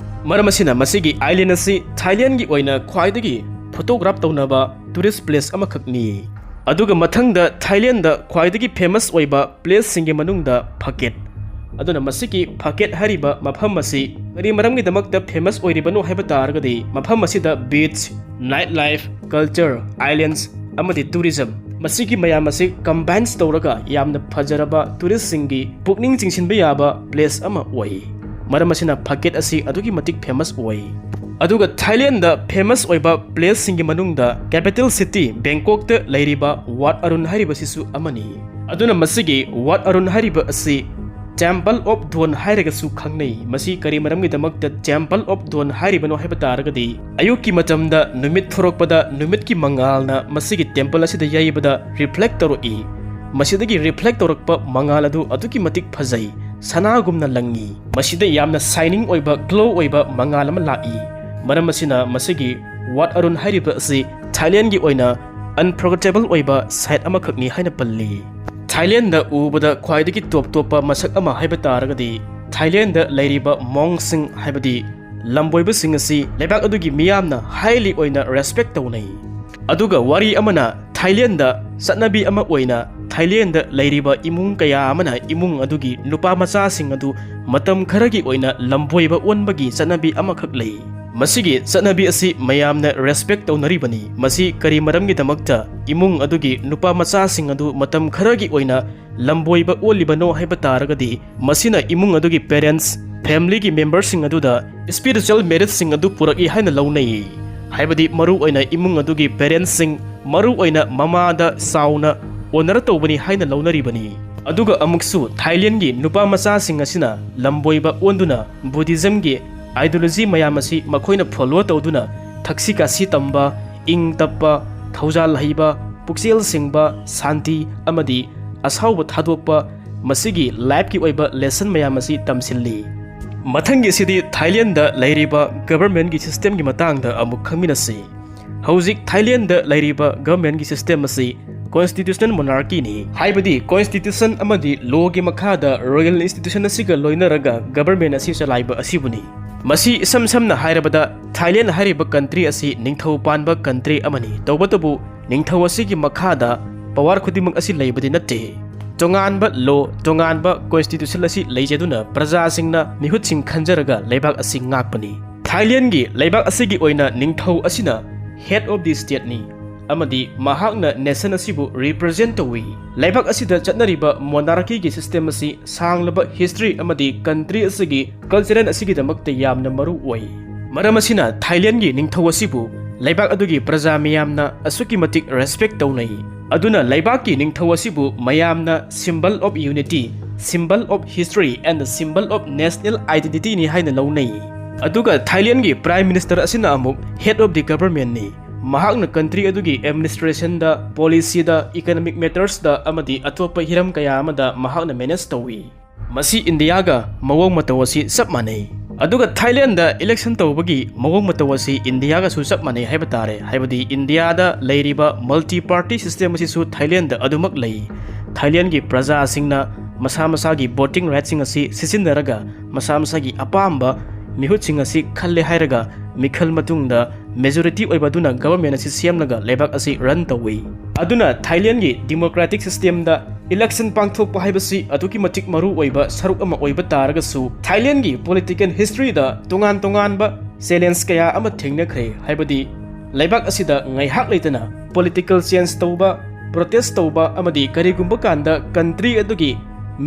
ꯃꯔꯝ ꯑꯁꯤꯅ ꯃꯁꯤꯒꯤ island ꯑꯁꯤ ꯊꯥꯏꯂꯦꯟꯒꯤ ꯑꯣꯏꯅ ꯈ꯭ꯋꯥꯏꯗꯒꯤ photograph ꯇꯧꯅꯕ tourist place ꯑꯃꯈꯛꯅꯤ꯫ ꯑꯗꯨꯒ ꯃꯊꯪꯗ ꯊꯥꯏꯂꯦꯟꯗ ꯈ꯭ꯋꯥꯏꯗꯒꯤ famous ꯑꯣꯏꯕ placeꯁꯤꯡꯒꯤ ꯃꯅꯨꯡꯗ Phuket꯫ ꯑꯗꯨꯅ ꯃꯁꯤꯒꯤ Phuket ꯍꯥꯏꯔꯤꯕ ꯃꯐꯝ ꯑꯁꯤ ꯀꯔꯤ ꯃꯔꯝꯒꯤꯗꯃꯛꯇ famous ꯑꯣꯏꯔꯤꯕꯅꯣ ꯍꯥꯏꯕ ꯇꯥꯔꯒꯗꯤ ꯃꯐꯝ ꯑꯁꯤꯗ beach, Night life, culture, islands ꯑꯃꯗꯤ tourism, ꯃꯁꯤꯒꯤ ꯃꯌꯥꯝ ꯑꯁꯤ combines ꯇꯧꯔꯒ ꯌꯥꯝꯅ ꯐꯖꯔꯕ touristꯁꯤꯡꯒꯤ ꯄꯨꯛꯅꯤꯡ ꯆꯤꯡꯁꯤꯟꯕ ꯌꯥꯕ place ꯑꯃ ꯑꯣꯏ꯫ ꯃꯔꯝ ꯑꯁꯤꯅ Phuket ꯑꯁꯤ ꯑꯗꯨꯛꯀꯤ ꯃꯇꯤꯛ famous ꯑꯣꯏ꯫ ꯑꯗꯨꯒ Thailandꯗ famous ꯑꯣꯏꯕ placeꯁꯤꯡꯒꯤ ꯃꯅꯨꯡꯗ capital city Bangkokꯇ ꯂꯩꯔꯤꯕ Wat Arun ꯍꯥꯏꯔꯤꯕꯁꯤꯁꯨ ꯑꯃꯅꯤ꯫ ꯑꯗꯨꯅ ꯃꯁꯤꯒꯤ Wat Arun ꯍꯥꯏꯔꯤꯕ ꯑꯁꯤ Temple of Dawn ꯍꯥꯏꯔꯒꯁꯨ ꯈꯪꯅꯩ꯫ ꯃꯁꯤ ꯀꯔꯤ ꯃꯔꯝꯒꯤꯗꯃꯛꯇ Temple of Dawn ꯍꯥꯏꯔꯤꯕꯅꯣ ꯍꯥꯏꯕ ꯇꯥꯔꯒꯗꯤ, ꯑꯌꯨꯛꯀꯤ ꯃꯇꯝꯗ ꯅꯨꯃꯤꯠ ꯊꯣꯔꯛꯄꯗ ꯅꯨꯃꯤꯠꯀꯤ ꯃꯉꯥꯜꯅ ꯃꯁꯤꯒꯤ temple ꯑꯁꯤꯗ ꯌꯩꯕꯗ reflect ꯇꯧꯔꯛꯏ꯫ ꯃꯁꯤꯗꯒꯤ reflect ꯇꯧꯔꯛꯄ ꯃꯉꯥꯜ ꯑꯗꯨ ꯑꯗꯨꯛꯀꯤ ꯃꯇꯤꯛ ꯐꯖꯩ, ꯁꯅꯥꯒꯨꯝꯅ ꯂꯪꯉꯤ꯫ ꯃꯁꯤꯗ ꯌꯥꯝꯅ shining ꯑꯣꯏꯕ, glow ꯑꯣꯏꯕ ꯃꯉꯥꯜ ꯑꯃ ꯂꯥꯛꯏ꯫ ꯃꯔꯝ ꯑꯁꯤꯅ ꯃꯁꯤꯒꯤ Wat Arun ꯍꯥꯏꯔꯤꯕ ꯑꯁꯤ Thailandꯒꯤ ꯑꯣꯏꯅ unforgettable ꯑꯣꯏꯕ site ꯑꯃꯈꯛꯅꯤ ꯍꯥꯏꯅ ꯄꯜꯂꯤ꯫ Thailandꯗ ꯎꯕꯗ ꯈ꯭ꯋꯥꯏꯗꯒꯤ top ꯇꯣꯞꯄ ꯃꯁꯛ ꯑꯃ ꯍꯥꯏꯕ ꯇꯥꯔꯒꯗꯤ, Thailandꯗ ꯂꯩꯔꯤꯕ monkꯁꯤꯡ, ꯍꯥꯏꯕꯗꯤ ꯂꯝꯕꯣꯏꯕꯁꯤꯡ ꯑꯁꯤ ꯂꯩꯕꯥꯛ ꯑꯗꯨꯒꯤ ꯃꯤꯌꯥꯝꯅ highly ꯑꯣꯏꯅ respect ꯇꯧꯅꯩ꯫ ꯑꯗꯨꯒ ꯋꯥꯔꯤ ꯑꯃꯅ, Thailandꯗ ꯆꯠꯅꯕꯤ ꯑꯃ ꯑꯣꯏꯅ Thailandꯗ ꯂꯩꯔꯤꯕ ꯏꯃꯨꯡ ꯀꯌꯥ ꯑꯃꯅ ꯏꯃꯨꯡ ꯑꯗꯨꯒꯤ ꯅꯨꯄꯥ ꯃꯆꯥꯁꯤꯡ ꯑꯗꯨ ꯃꯇꯝ ꯈꯔꯒꯤ ꯑꯣꯏꯅ ꯂꯝꯕꯣꯏꯕ ꯑꯣꯟꯕꯒꯤ ꯆꯠꯅꯕꯤ ꯑꯃꯈꯛ ꯂꯩ꯫ ꯃꯁꯤꯒꯤ ꯆꯠꯅꯕꯤ ꯑꯁꯤ ꯃꯌꯥꯝꯅ respect ꯇꯧꯅꯔꯤꯕꯅꯤ꯫ ꯃꯁꯤ ꯀꯔꯤ ꯃꯔꯝꯒꯤꯗꯃꯛꯇ ꯏꯃꯨꯡ ꯑꯗꯨꯒꯤ ꯅꯨꯄꯥ ꯃꯆꯥꯁꯤꯡ ꯑꯗꯨ ꯃꯇꯝ ꯈꯔꯒꯤ ꯑꯣꯏꯅ ꯂꯝꯕꯣꯏꯕ ꯑꯣꯜꯂꯤꯕꯅꯣ ꯍꯥꯏꯕ ꯇꯥꯔꯒꯗꯤ, ꯃꯁꯤꯅ ꯏꯃꯨꯡ ꯑꯗꯨꯒꯤ parents, familyꯒꯤ memberꯁꯤꯡ ꯑꯗꯨꯗ spiritual marriageꯁꯤꯡ ꯑꯗꯨ ꯄꯨꯔꯛꯏ ꯍꯥꯏꯅ ꯂꯧꯅꯩ꯫ ꯍꯥꯏꯕꯗꯤ ꯃꯔꯨ ꯑꯣꯏꯅ ꯏꯃꯨꯡ ꯑꯗꯨꯒꯤ parentsꯁꯤꯡ, ꯃꯔꯨ ꯑꯣꯏꯅ ꯃꯃꯥꯗ ꯆꯥꯎꯅ honor ꯇꯧꯕꯅꯤ ꯍꯥꯏꯅ ꯂꯧꯅꯔꯤꯕꯅꯤ꯫ ꯑꯗꯨꯒ ꯑꯃꯨꯛꯁꯨ Thailandꯒꯤ ꯅꯨꯄꯥ ꯃꯆꯥꯁꯤꯡ ꯑꯁꯤꯅ ꯂꯝꯕꯣꯏꯕ ꯑꯣꯟꯗꯨꯅ Buddhismꯒꯤ ideology ꯃꯌꯥꯝ ꯑꯁꯤ ꯃꯈꯣꯏꯅ follow ꯇꯧꯗꯨꯅ ꯊꯛꯁꯤ ꯈꯥꯁꯤ ꯇꯝꯕ, ꯏꯪ ꯇꯞꯄ, ꯊꯧꯖꯥꯜ ꯍꯩꯕ, ꯄꯨꯛꯆꯦꯜ ꯁꯦꯡꯕ, ꯁꯥꯟꯇꯤ ꯑꯃꯗꯤ ꯑꯁꯥꯎꯕ ꯊꯥꯗꯣꯛꯄ, ꯃꯁꯤꯒꯤ lifeꯀꯤ ꯑꯣꯏꯕ lesson ꯃꯌꯥꯝ ꯑꯁꯤ ꯇꯝꯁꯤꯜꯂꯤ꯫ ꯃꯊꯪꯒꯤ ꯑꯁꯤꯗꯤ Thailandꯗ ꯂꯩꯔꯤꯕ governmentꯀꯤ systemꯒꯤ ꯃꯇꯥꯡꯗ ꯑꯃꯨꯛ ꯈꯪꯃꯤꯟꯅꯁꯤ꯫ ꯍꯧꯖꯤꯛ Thailandꯗ ꯂꯩꯔꯤꯕ governmentꯀꯤ system ꯑꯁꯤ constitutional monarchyꯅꯤ, ꯍꯥꯏꯕꯗꯤ constitution ꯑꯃꯗꯤ lawꯒꯤ ꯃꯈꯥꯗ royal institution ꯑꯁꯤꯒ ꯂꯣꯏꯅꯔꯒ government ꯑꯁꯤ ꯆꯂꯥꯏꯕ ꯑꯁꯤꯕꯨꯅꯤ꯫ ꯃꯁꯤ ꯏꯁꯝ ꯁꯝꯅ ꯍꯥꯏꯔꯕꯗ, Thailand ꯍꯥꯏꯔꯤꯕ country ꯑꯁꯤ ꯅꯤꯡꯊꯧ ꯄꯥꯟꯕ country ꯑꯃꯅꯤ꯫ ꯇꯧꯕꯇꯕꯨ ꯅꯤꯡꯊꯧ ꯑꯁꯤꯒꯤ ꯃꯈꯥꯗ power ꯈꯨꯗꯤꯡꯃꯛ ꯑꯁꯤ ꯂꯩꯕꯗꯤ ꯅꯠꯇꯦ꯫ ꯇꯣꯉꯥꯟꯕ law, ꯇꯣꯉꯥꯟꯕ constitution ꯑꯁꯤ ꯂꯩꯖꯗꯨꯅ ꯄ꯭ꯔꯖꯥꯁꯤꯡꯅ ꯃꯤꯍꯨꯠꯁꯤꯡ ꯈꯟꯖꯔꯒ ꯂꯩꯕꯥꯛ ꯑꯁꯤ ꯉꯥꯛꯄꯅꯤ꯫ Thailandꯒꯤ ꯂꯩꯕꯥꯛ ꯑꯁꯤꯒꯤ ꯑꯣꯏꯅ ꯅꯤꯡꯊꯧ ꯑꯁꯤꯅ head of the stateꯅꯤ, ꯑꯃꯗꯤ ꯃꯍꯥꯛꯅ nation ꯑꯁꯤꯕꯨ represent ꯇꯧꯏ꯫ ꯂꯩꯕꯥꯛ ꯑꯁꯤꯗ ꯆꯠꯅꯔꯤꯕ monarchyꯒꯤ system ꯑꯁꯤ ꯁꯥꯡꯂꯕ history ꯑꯃꯗꯤ country ꯑꯁꯤꯒꯤ cultural ꯑꯁꯤꯒꯤꯗꯃꯛꯇ ꯌꯥꯝꯅ ꯃꯔꯨ ꯑꯣꯏ꯫ ꯃꯔꯝ ꯑꯁꯤꯅ Thailandꯒꯤ ꯅꯤꯡꯊꯧ ꯑꯁꯤꯕꯨ ꯂꯩꯕꯥꯛ ꯑꯗꯨꯒꯤ ꯄ꯭ꯔꯖꯥ ꯃꯤꯌꯥꯝꯅ ꯑꯁꯨꯛꯀꯤ ꯃꯇꯤꯛ respect ꯇꯧꯅꯩ꯫ ꯑꯗꯨꯅ ꯂꯩꯕꯥꯛꯀꯤ ꯅꯤꯡꯊꯧ ꯑꯁꯤꯕꯨ ꯃꯌꯥꯝꯅ symbol of unity, symbol of history and symbol of national identityꯅꯤ ꯍꯥꯏꯅ ꯂꯧꯅꯩ꯫ ꯑꯗꯨꯒ Thailandꯒꯤ Prime Minister ꯑꯁꯤꯅ ꯑꯃꯨꯛ head of the governmentꯅꯤ꯫ ꯃꯍꯥꯛꯅ country ꯑꯗꯨꯒꯤ administrationꯗ, policyꯗ, economic mattersꯗ ꯑꯃꯗꯤ ꯑꯇꯣꯞꯄ ꯍꯤꯔꯝ ꯀꯌꯥ ꯑꯃꯗ ꯃꯍꯥꯛꯅ manage ꯇꯧꯏ꯫ ꯃꯁꯤ ꯏꯟꯗꯤꯌꯥꯒ ꯃꯑꯣꯡ ꯃꯇꯧ ꯑꯁꯤ ꯆꯞ ꯃꯥꯟꯅꯩ꯫ ꯑꯗꯨꯒ Thailandꯗ election ꯇꯧꯕꯒꯤ ꯃꯑꯣꯡ ꯃꯇꯧ ꯑꯁꯤ ꯏꯟꯗꯤꯌꯥꯒꯁꯨ ꯆꯞ ꯃꯥꯟꯅꯩ ꯍꯥꯏꯕ ꯇꯥꯔꯦ꯫ ꯍꯥꯏꯕꯗꯤ ꯏꯟꯗꯤꯌꯥꯗ ꯂꯩꯔꯤꯕ multi party system ꯑꯁꯤꯁꯨ Thailandꯗ ꯑꯗꯨꯃꯛ ꯂꯩ꯫ Thailandꯒꯤ ꯄ꯭ꯔꯖꯥꯁꯤꯡꯅ ꯃꯁꯥ ꯃꯁꯥꯒꯤ voting rightꯁꯤꯡ ꯑꯁꯤ ꯁꯤꯖꯤꯟꯅꯔꯒ ꯃꯁꯥ ꯃꯁꯥꯒꯤ ꯑꯄꯥꯝꯕ ꯃꯤꯍꯨꯠꯁꯤꯡ ꯑꯁꯤ ꯈꯜꯂꯦ ꯍꯥꯏꯔꯒ ꯃꯤꯈꯜ ꯃꯇꯨꯡꯗ majority ꯑꯣꯏꯕ ꯑꯗꯨꯅ government ꯑꯁꯤ ꯁꯦꯝꯂꯒ ꯂꯩꯕꯥꯛ ꯑꯁꯤ run ꯇꯧꯏ꯫ ꯑꯗꯨꯅ Thailandꯒꯤ democratic systemꯗ election ꯄꯥꯡꯊꯣꯛꯄ ꯍꯥꯏꯕꯁꯤ ꯑꯗꯨꯛꯀꯤ ꯃꯇꯤꯛ ꯃꯔꯨ ꯑꯣꯏꯕ ꯁꯔꯨꯛ ꯑꯃ ꯑꯣꯏꯕ ꯇꯥꯔꯒꯁꯨ, Thailandꯒꯤ political historyꯗ ꯇꯣꯉꯥꯟ ꯇꯣꯉꯥꯟꯕ challenge ꯀꯌꯥ ꯑꯃ ꯊꯦꯡꯅꯈ꯭ꯔꯦ꯫ ꯍꯥꯏꯕꯗꯤ ꯂꯩꯕꯥꯛ ꯑꯁꯤꯗ ꯉꯥꯏꯍꯥꯛ ꯂꯩꯇꯅ political change ꯇꯧꯕ, protest ꯇꯧꯕ ꯑꯃꯗꯤ ꯀꯔꯤꯒꯨꯝꯕ ꯀꯥꯟꯗ country ꯑꯗꯨꯒꯤ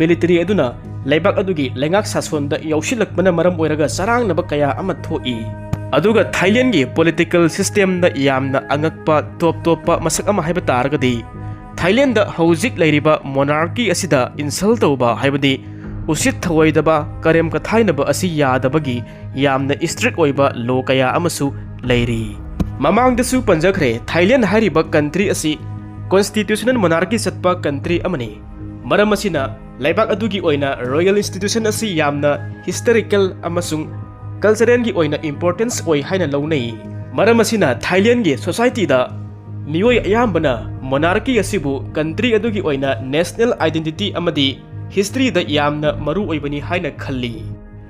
military ꯑꯗꯨꯅ ꯂꯩꯕꯥꯛ ꯑꯗꯨꯒꯤ ꯂꯩꯉꯥꯛ ꯁꯥꯁꯣꯟꯗ ꯌꯥꯎꯁꯤꯜꯂꯛꯄꯅ ꯃꯔꯝ ꯑꯣꯏꯔꯒ ꯆꯔꯥꯡꯅꯕ ꯀꯌꯥ ꯑꯃ ꯊꯣꯛꯏ꯫ ꯑꯗꯨꯒ Thailandꯒꯤ political systemꯗ ꯌꯥꯝꯅ ꯑꯉꯛꯄ top ꯇꯣꯞꯄ ꯃꯁꯛ ꯑꯃ ꯍꯥꯏꯕ ꯇꯥꯔꯒꯗꯤ, Thailandꯗ ꯍꯧꯖꯤꯛ ꯂꯩꯔꯤꯕ monarchy ꯑꯁꯤꯗ insult ꯇꯧꯕ, ꯍꯥꯏꯕꯗꯤ ꯎꯁꯤꯠ ꯊꯑꯣꯏꯗꯕ, ꯀꯔꯦꯝ ꯀꯊꯥꯏꯅꯕ ꯑꯁꯤ ꯌꯥꯗꯕꯒꯤ ꯌꯥꯝꯅ strict ꯑꯣꯏꯕ law ꯀꯌꯥ ꯑꯃꯁꯨ ꯂꯩꯔꯤ꯫ ꯃꯃꯥꯡꯗꯁꯨ ꯄꯟꯖꯈ꯭ꯔꯦ, Thailand ꯍꯥꯏꯔꯤꯕ country ꯑꯁꯤ constitutional monarchy ꯆꯠꯄ country ꯑꯃꯅꯤ꯫ ꯃꯔꯝ ꯑꯁꯤꯅ ꯂꯩꯕꯥꯛ ꯑꯗꯨꯒꯤ ꯑꯣꯏꯅ royal institution ꯑꯁꯤ ꯌꯥꯝꯅ historical ꯑꯃꯁꯨꯡ culturalꯒꯤ ꯑꯣꯏꯅ importance ꯑꯣꯏ ꯍꯥꯏꯅ ꯂꯧꯅꯩ꯫ ꯃꯔꯝ ꯑꯁꯤꯅ Thailandꯒꯤ societyꯗ ꯃꯤꯑꯣꯏ ꯑꯌꯥꯝꯕꯅ monarchy ꯑꯁꯤꯕꯨ country ꯑꯗꯨꯒꯤ ꯑꯣꯏꯅ national identity ꯑꯃꯗꯤ historyꯗ ꯌꯥꯝꯅ ꯃꯔꯨ ꯑꯣꯏꯕꯅꯤ ꯍꯥꯏꯅ ꯈꯜꯂꯤ꯫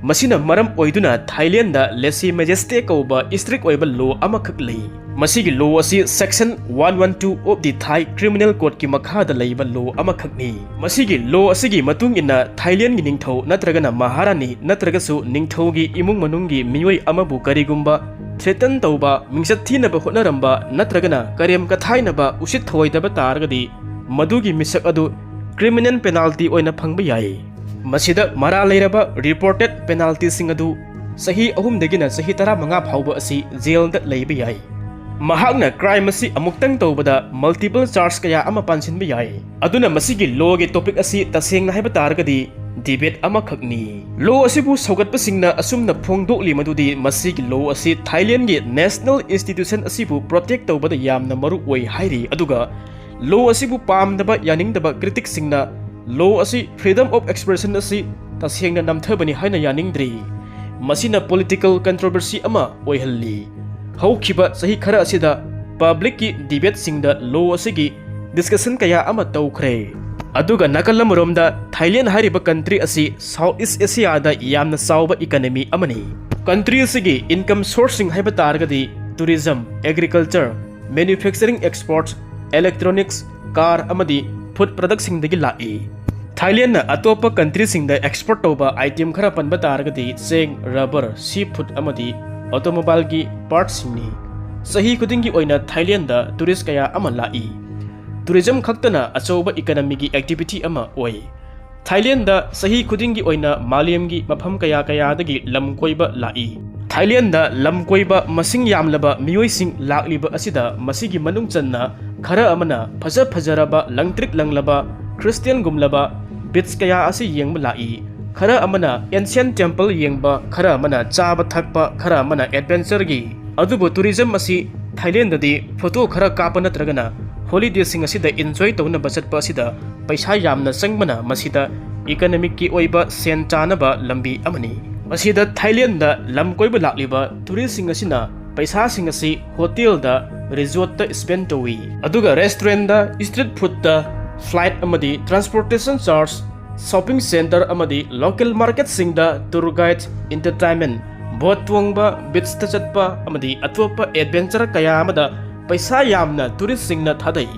ꯃꯁꯤꯅ ꯃꯔꯝ ꯑꯣꯏꯗꯨꯅ Thailandꯗ laissez majesté ꯀꯧꯕ strict ꯑꯣꯏꯕ law ꯑꯃꯈꯛ ꯂꯩ꯫ ꯃꯁꯤꯒꯤ law ꯑꯁꯤ Section one one two of the Thai Criminal Code ꯀꯤ ꯃꯈꯥꯗ ꯂꯩꯕ law ꯑꯃꯈꯛꯅꯤ꯫ ꯃꯁꯤꯒꯤ law ꯑꯁꯤꯒꯤ ꯃꯇꯨꯡ ꯏꯟꯅ ꯊꯥꯏꯂꯦꯟꯒꯤ ꯅꯤꯡꯊꯧ ꯅꯠꯇ꯭ꯔꯒꯅ ꯃꯍꯥꯔꯥꯅꯤ ꯅꯠꯇ꯭ꯔꯒꯁꯨ ꯅꯤꯡꯊꯧꯒꯤ ꯏꯃꯨꯡ ꯃꯅꯨꯡꯒꯤ ꯃꯤꯑꯣꯏ ꯑꯃꯕꯨ ꯀꯔꯤꯒꯨꯝꯕ threaten ꯇꯧꯕ, ꯃꯤꯡꯆꯠ ꯊꯤꯅꯕ ꯍꯣꯠꯅꯔꯝꯕ ꯅꯠꯇ꯭ꯔꯒꯅ ꯀꯔꯦꯝ ꯀꯊꯥꯏꯅꯕ ꯎꯁꯤꯠ ꯊꯑꯣꯏꯗꯕ ꯇꯥꯔꯒꯗꯤ ꯃꯗꯨꯒꯤ ꯃꯤꯁꯛ ꯑꯗꯨ criminal penalty ꯑꯣꯏꯅ ꯐꯪꯕ ꯌꯥꯏ꯫ ꯃꯁꯤꯗ ꯃꯔꯥꯜ ꯂꯩꯔꯕ reported penalty ꯁꯤꯡ ꯑꯗꯨ ꯆꯍꯤ ꯑꯍꯨꯝꯗꯒꯤꯅ ꯆꯍꯤ ꯇꯔꯥꯃꯉꯥ ꯐꯥꯎꯕ ꯑꯁꯤ jail ꯗ ꯂꯩꯕ ꯌꯥꯏ꯫ ꯃꯍꯥꯛꯅ crime ꯑꯁꯤ ꯑꯃꯨꯛꯇꯪ ꯇꯧꯕꯗ multiple charge ꯀꯌꯥ ꯑꯃ ꯄꯥꯟꯁꯤꯟꯕ ꯌꯥꯏ꯫ ꯑꯗꯨꯅ ꯃꯁꯤꯒꯤ law ꯒꯤ topic ꯑꯁꯤ ꯇꯁꯦꯡꯅ ꯍꯥꯏꯕ ꯇꯥꯔꯒꯗꯤ debate ꯑꯃꯈꯛꯅꯤ꯫ Law ꯑꯁꯤꯕꯨ ꯁꯧꯒꯠꯄꯁꯤꯡꯅ ꯑꯁꯨꯝꯅ ꯐꯣꯡꯗꯣꯛꯂꯤ ꯃꯗꯨꯗꯤ ꯃꯁꯤꯒꯤ law ꯑꯁꯤ ꯊꯥꯏꯂꯦꯟꯒꯤ national institution ꯑꯁꯤꯕꯨ protect ꯇꯧꯕꯗ ꯌꯥꯝꯅ ꯃꯔꯨ ꯑꯣꯏ ꯍꯥꯏꯔꯤ, ꯑꯗꯨꯒ law ꯑꯁꯤꯕꯨ ꯄꯥꯝꯗꯕ ꯌꯥꯅꯤꯡꯗꯕ critic ꯁꯤꯡꯅ law ꯑꯁꯤ freedom of expression ꯑꯁꯤ ꯇꯁꯦꯡꯅ ꯅꯝꯊꯕꯅꯤ ꯍꯥꯏꯅ ꯌꯥꯅꯤꯡꯗ꯭ꯔꯤ꯫ ꯃꯁꯤꯅ political controversy ꯑꯃ ꯑꯣꯏꯍꯜꯂꯤ꯫ ꯍꯧꯈꯤꯕ ꯆꯍꯤ ꯈꯔ ꯑꯁꯤꯗ public ꯀꯤ debate ꯁꯤꯡꯗ law ꯑꯁꯤꯒꯤ discussion ꯀꯌꯥ ꯑꯃ ꯇꯧꯈ꯭ꯔꯦ꯫ ꯑꯗꯨꯒ ꯅꯥꯀꯜ ꯑꯃꯔꯣꯝꯗ ꯊꯥꯏꯂꯦꯟ ꯍꯥꯏꯔꯤꯕ country ꯑꯁꯤ South East Asia ꯗ ꯌꯥꯝꯅ ꯆꯥꯎꯕ economy ꯑꯃꯅꯤ꯫ Country ꯑꯁꯤꯒꯤ income source ꯁꯤꯡ ꯍꯥꯏꯕ ꯇꯥꯔꯒꯗꯤ tourism, agriculture, manufacturing exports, electronics, car ꯑꯃꯗꯤ food product ꯁꯤꯡꯗꯒꯤ ꯂꯥꯛꯏ꯫ ꯊꯥꯏꯂꯦꯟꯅ ꯑꯇꯣꯞꯄ country ꯁꯤꯡꯗ export ꯇꯧꯕ item ꯈꯔ ꯄꯟꯕ ꯇꯥꯔꯒꯗꯤ ꯆꯦꯡ, rubber, sea food ꯑꯃꯗꯤ automobile ꯒꯤ parts ꯁꯤꯡꯅꯤ꯫ ꯆꯍꯤ ꯈꯨꯗꯤꯡꯒꯤ ꯑꯣꯏꯅ ꯊꯥꯏꯂꯦꯟꯗ tourist ꯀꯌꯥ ꯑꯃ ꯂꯥꯛꯏ꯫ Tourism ꯈꯛꯇꯅ ꯑꯆꯧꯕ economy ꯒꯤ activity ꯑꯃ ꯑꯣꯏ꯫ ꯊꯥꯏꯂꯦꯟꯗ ꯆꯍꯤ ꯈꯨꯗꯤꯡꯒꯤ ꯑꯣꯏꯅ ꯃꯥꯂꯦꯝꯒꯤ ꯃꯐꯝ ꯀꯌꯥ ꯀꯌꯥꯗꯒꯤ ꯂꯝ ꯀꯣꯏꯕ ꯂꯥꯛꯏ꯫ ꯊꯥꯏꯂꯦꯟꯗ ꯂꯝ ꯀꯣꯏꯕ ꯃꯁꯤꯡ ꯌꯥꯝꯂꯕ ꯃꯤꯑꯣꯏꯁꯤꯡ ꯂꯥꯛꯂꯤꯕ ꯑꯁꯤꯗ ꯃꯁꯤꯒꯤ ꯃꯅꯨꯡ ꯆꯟꯅ ꯈꯔ ꯑꯃꯅ ꯐꯖ ꯐꯖꯔꯕ ꯂꯪꯇ꯭ꯔꯤꯛ ꯂꯪꯂꯕ ꯈ꯭ꯔꯤꯁꯇꯤꯌꯟꯒꯨꯝꯂꯕ beach ꯀꯌꯥ ꯑꯁꯤ ꯌꯦꯡꯕ ꯂꯥꯛꯏ꯫ ꯈꯔ ꯑꯃꯅ ancient temple ꯌꯦꯡꯕ, ꯈꯔ ꯑꯃꯅ ꯆꯥꯕ ꯊꯛꯄ, ꯈꯔ ꯑꯃꯅ adventure ꯒꯤ꯫ ꯑꯗꯨꯕꯨ tourism ꯑꯁꯤ ꯊꯥꯏꯂꯦꯟꯗꯗꯤ photo ꯈꯔ ꯀꯥꯞꯄ ꯅꯠꯇ꯭ꯔꯒꯅ holiday ꯁꯤꯡ ꯑꯁꯤꯗ enjoy ꯇꯧꯅꯕ ꯆꯠꯄ ꯑꯁꯤꯗ ꯄꯩꯁꯥ ꯌꯥꯝꯅ ꯆꯪꯕꯅ ꯃꯁꯤꯗ economic ꯀꯤ ꯑꯣꯏꯕ ꯁꯦꯟ ꯆꯥꯅꯕ ꯂꯝꯕꯤ ꯑꯃꯅꯤ꯫ ꯃꯁꯤꯗ ꯊꯥꯏꯂꯦꯟꯗ ꯂꯝ ꯀꯣꯏꯕ ꯂꯥꯛꯂꯤꯕ tourist ꯁꯤꯡ ꯑꯁꯤꯅ ꯄꯩꯁꯥꯁꯤꯡ ꯑꯁꯤ hotel ꯗ, resort ꯇ spend ꯇꯧꯏ꯫ ꯑꯗꯨꯒ restaurant ꯇ, street food ꯇ, flight ꯑꯃꯗꯤ transportation charge, shopping centre ꯑꯃꯗꯤ local market ꯁꯤꯡꯗ tour guide, entertainment, ꯕꯣꯠ ꯇꯣꯡꯕ, ꯕꯤꯆꯇ ꯆꯠꯄ ꯑꯃꯗꯤ ꯑꯇꯣꯞꯄ ꯑꯦꯗꯚꯦꯟꯆꯔ ꯀꯌꯥ ꯑꯃꯗ ꯄꯩꯁꯥ ꯌꯥꯝꯅ ꯇꯨꯔꯤꯁꯁꯤꯡꯅ ꯊꯥꯗꯩ꯫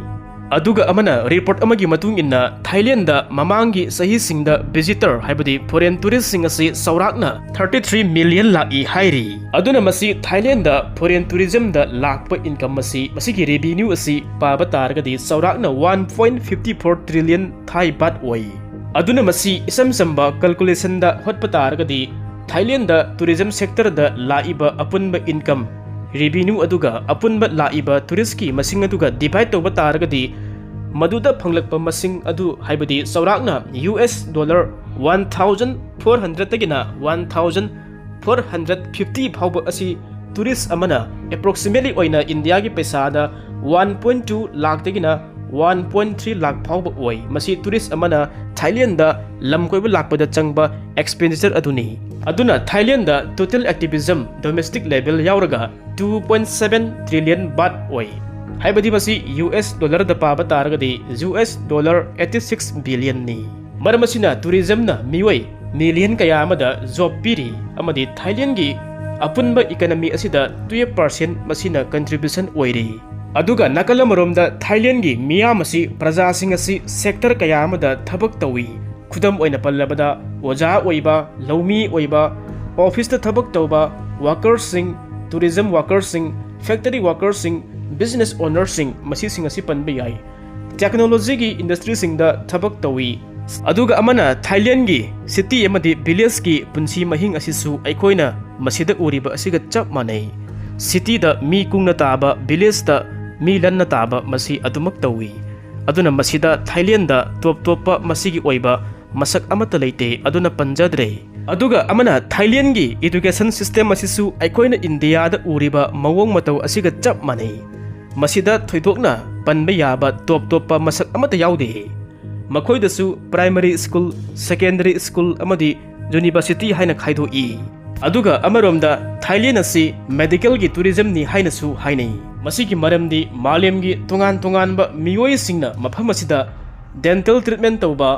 ꯑꯗꯨꯒ ꯑꯃꯅ, ꯔꯤꯄꯣꯔꯠ ꯑꯃꯒꯤ ꯃꯇꯨꯡ ꯏꯟꯅ, ꯊꯥꯏꯂꯦꯟꯗ ꯃꯃꯥꯡꯒꯤ ꯆꯍꯤꯁꯤꯡꯗ ꯚꯤꯖꯤꯇꯔ, ꯍꯥꯏꯕꯗꯤ ꯐꯣꯔꯦꯟ ꯇꯨꯔꯤꯁꯁꯤꯡ ꯑꯁꯤ ꯆꯥꯎꯔꯥꯛꯅ ꯊꯥꯔꯇꯤ ꯊ꯭ꯔꯤ ꯃꯤꯂꯤꯌꯟ ꯂꯥꯛꯏ ꯍꯥꯏꯔꯤ꯫ ꯑꯗꯨꯅ ꯃꯁꯤ ꯊꯥꯏꯂꯦꯟꯗ ꯐꯣꯔꯦꯟ ꯇꯨꯔꯤꯖꯝꯗ ꯂꯥꯛꯄ ꯏꯟꯀꯝ ꯑꯁꯤ, ꯃꯁꯤꯒꯤ ꯔꯦꯚꯤꯅ꯭ꯌꯨ ꯑꯁꯤ ꯄꯥꯕ ꯇꯥꯔꯒꯗꯤ ꯆꯥꯎꯔꯥꯛꯅ one point fifty four trillion ꯊꯥꯏ ꯕꯥꯠ ꯑꯣꯏ꯫ ꯑꯗꯨꯅ ꯃꯁꯤ ꯏꯆꯝ ꯆꯝꯕ ꯀꯦꯜꯀꯨꯂꯦꯁꯟꯗ ꯍꯣꯠꯄ ꯇꯥꯔꯒꯗꯤ, ꯊꯥꯏꯂꯦꯟꯗ ꯇꯨꯔꯤꯖꯝ ꯁꯦꯛꯇꯔꯗ ꯂꯥꯛꯏꯕ ꯑꯄꯨꯟꯕ ꯏꯟꯀꯝ, ꯔꯦꯚꯤꯅ꯭ꯌꯨ ꯑꯗꯨꯒ ꯑꯄꯨꯟꯕ ꯂꯥꯛꯏꯕ ꯇꯨꯔꯤꯁꯀꯤ ꯃꯁꯤꯡ ꯑꯗꯨꯒ ꯗꯤꯚꯥꯏꯠ ꯇꯧꯕ ꯇꯥꯔꯒꯗꯤ, ꯃꯗꯨꯗ ꯐꯪꯂꯛꯄ ꯃꯁꯤꯡ ꯑꯗꯨ, ꯍꯥꯏꯕꯗꯤ ꯆꯥꯎꯔꯥꯛꯅ U S dollar one thousand four ꯍꯟꯗ꯭ꯔꯦꯗꯇꯒꯤꯅ one thousand four hundred fifty ꯐꯥꯎꯕ ꯑꯁꯤ ꯇꯨꯔꯤꯁ ꯑꯃꯅ ꯑꯦꯄ꯭ꯔꯣꯛꯁꯤꯃꯦꯠꯂꯤ ꯑꯣꯏꯅ ꯏꯟꯗꯤꯌꯥꯒꯤ ꯄꯩꯁꯥꯗ ꯋꯥꯟ ꯄꯣꯏꯟ ꯇꯨ ꯂꯥꯛꯇꯒꯤꯅ ꯋꯥꯟ ꯄꯣꯏꯟ ꯊ꯭ꯔꯤ ꯂꯥꯛ ꯐꯥꯎꯕ ꯑꯣꯏ꯫ ꯃꯁꯤ ꯇꯨꯔꯤꯁ ꯑꯃꯅ ꯊꯥꯏꯂꯦꯟꯗ ꯂꯝ ꯀꯣꯏꯕ ꯂꯥꯛꯄꯗ ꯆꯪꯕ ꯑꯦꯛꯁꯄꯦꯟꯗꯤꯆꯔ ꯑꯗꯨꯅꯤ꯫ ꯑꯗꯨꯅ Thailand total activism domestic level ꯌꯥꯎꯔꯒ two point seven trillion baht ꯑꯣꯏ꯫ ꯍꯥꯏꯕꯗꯤ ꯃꯁꯤ ꯌꯨ ꯑꯦꯁ ꯗꯣꯂꯔꯗ ꯄꯥꯕ ꯇꯥꯔꯒꯗꯤ U S dollar eighty six ꯕꯤꯂꯤꯌꯟꯅꯤ꯫ ꯃꯔꯝ ꯑꯁꯤꯅ ꯇꯨꯔꯤꯖꯝꯅ ꯃꯤꯑꯣꯏ ꯃꯤꯂꯤꯌꯟ ꯀꯌꯥ ꯑꯃꯗ ꯖꯣꯕ ꯄꯤꯔꯤ ꯑꯃꯗꯤ ꯊꯥꯏꯂꯦꯟꯒꯤ ꯑꯄꯨꯟꯕ ꯏꯀꯅꯃꯤ ꯑꯁꯤꯗ ꯇꯨꯌꯦꯜꯐ ꯄꯥꯔꯁꯦꯟ ꯃꯁꯤꯅ ꯀꯟꯇ꯭ꯔꯤꯕ꯭ꯌꯨꯁꯟ ꯑꯣꯏꯔꯤ꯫ ꯑꯗꯨꯒ ꯅꯥꯀꯜ ꯑꯃꯔꯣꯝꯗ ꯊꯥꯏꯂꯦꯟꯒꯤ ꯃꯤꯌꯥꯝ ꯑꯁꯤ, ꯄ꯭ꯔꯖꯥꯁꯤꯡ ꯑꯁꯤ ꯁꯦꯛꯇꯔ ꯀꯌꯥ ꯑꯃꯗ ꯊꯕꯛ ꯇꯧꯏ꯫ ꯈꯨꯗꯝ ꯑꯣꯏꯅ ꯄꯜꯂꯕꯗ, ꯑꯣꯖꯥ ꯑꯣꯏꯕ, ꯂꯧꯃꯤ ꯑꯣꯏꯕ, ꯑꯣꯐꯤꯁꯇ ꯊꯕꯛ ꯇꯧꯕ ꯋꯥꯀꯔꯁꯤꯡ, ꯇꯨꯔꯤꯖꯝ ꯋꯥꯀꯔꯁꯤꯡ, ꯐꯦꯛꯇꯔꯤ ꯋꯥꯀꯔꯁꯤꯡ, ꯕꯤꯖꯤꯅꯦꯁ ꯑꯣꯅꯔꯁꯤꯡ, ꯃꯁꯤꯁꯤꯡ ꯑꯁꯤ ꯄꯟꯕ ꯌꯥꯏ꯫ ꯇꯦꯛꯅꯣꯂꯣꯖꯤꯒꯤ ꯏꯟꯗꯁꯇ꯭ꯔꯤꯁꯤꯡꯗ ꯊꯕꯛ ꯇꯧꯏ꯫ ꯑꯗꯨꯒ ꯑꯃꯅ ꯊꯥꯏꯂꯦꯟꯒꯤ ꯁꯤꯇꯤ ꯑꯃꯗꯤ ꯚꯤꯂꯦꯖꯀꯤ ꯄꯨꯟꯁꯤ ꯃꯍꯤꯡ ꯑꯁꯤꯁꯨ ꯑꯩꯈꯣꯏꯅ ꯃꯁꯤꯗ ꯎꯔꯤꯕ ꯑꯁꯤꯒ ꯆꯞ ꯃꯥꯟꯅꯩ꯫ ꯁꯤꯇꯤꯗ ꯃꯤ ꯀꯨꯡꯅ ꯇꯥꯕ, ꯚꯤꯂꯦꯖꯇ ꯃꯤ ꯂꯟꯅ ꯇꯥꯕ, ꯃꯁꯤ ꯑꯗꯨꯃꯛ ꯇꯧꯏ꯫ ꯑꯗꯨꯅ ꯃꯁꯤꯗ ꯊꯥꯏꯂꯦꯟꯗ ꯇꯣꯞ ꯇꯣꯞꯄ ꯃꯁꯤꯒꯤ ꯑꯣꯏꯕ ꯃꯁꯛ ꯑꯃꯠꯇ ꯂꯩꯇꯦ, ꯑꯗꯨꯅ ꯄꯟꯖꯗ꯭ꯔꯦ꯫ ꯑꯗꯨꯒ ꯑꯃꯅ ꯊꯥꯏꯂꯦꯟꯒꯤ ꯏꯗꯨꯀꯦꯁꯟ ꯁꯤꯁꯇꯦꯝ ꯑꯁꯤꯁꯨ ꯑꯩꯈꯣꯏꯅ ꯏꯟꯗꯤꯌꯥꯗ ꯎꯔꯤꯕ ꯃꯑꯣꯡ ꯃꯇꯧ ꯑꯁꯤꯒ ꯆꯞ ꯃꯥꯟꯅꯩ꯫ ꯃꯁꯤꯗ ꯊꯣꯏꯗꯣꯛꯅ ꯄꯟꯕ ꯌꯥꯕ ꯇꯣꯞ ꯇꯣꯞꯄ ꯃꯁꯛ ꯑꯃꯠꯇ ꯌꯥꯎꯗꯦ꯫ ꯃꯈꯣꯏꯗꯁꯨ ꯄ꯭ꯔꯥꯏꯃꯔꯤ ꯁ꯭ꯀꯨꯜ, ꯁꯦꯀꯦꯟꯗꯔꯤ ꯁ꯭ꯀꯨꯜ ꯑꯃꯗꯤ ꯌꯨꯅꯤꯚꯔꯁꯤꯇꯤ ꯍꯥꯏꯅ ꯈꯥꯏꯗꯣꯛꯏ꯫ ꯑꯗꯨꯒ ꯑꯃꯔꯣꯝꯗ ꯊꯥꯏꯂꯦꯟ ꯑꯁꯤ ꯃꯦꯗꯤꯀꯦꯜꯒꯤ ꯇꯨꯔꯤꯖꯝꯅꯤ ꯍꯥꯏꯅꯁꯨ ꯍꯥꯏꯅꯩ꯫ ꯃꯁꯤꯒꯤ ꯃꯔꯝꯗꯤ ꯃꯥꯂꯦꯝꯒꯤ ꯇꯣꯉꯥꯟ ꯇꯣꯉꯥꯟꯕ ꯃꯤꯑꯣꯏꯁꯤꯡꯅ ꯃꯐꯝ ꯑꯁꯤꯗ ꯗꯦꯟꯇꯦꯜ ꯇ꯭ꯔꯤꯠꯃꯦꯟ ꯇꯧꯕ,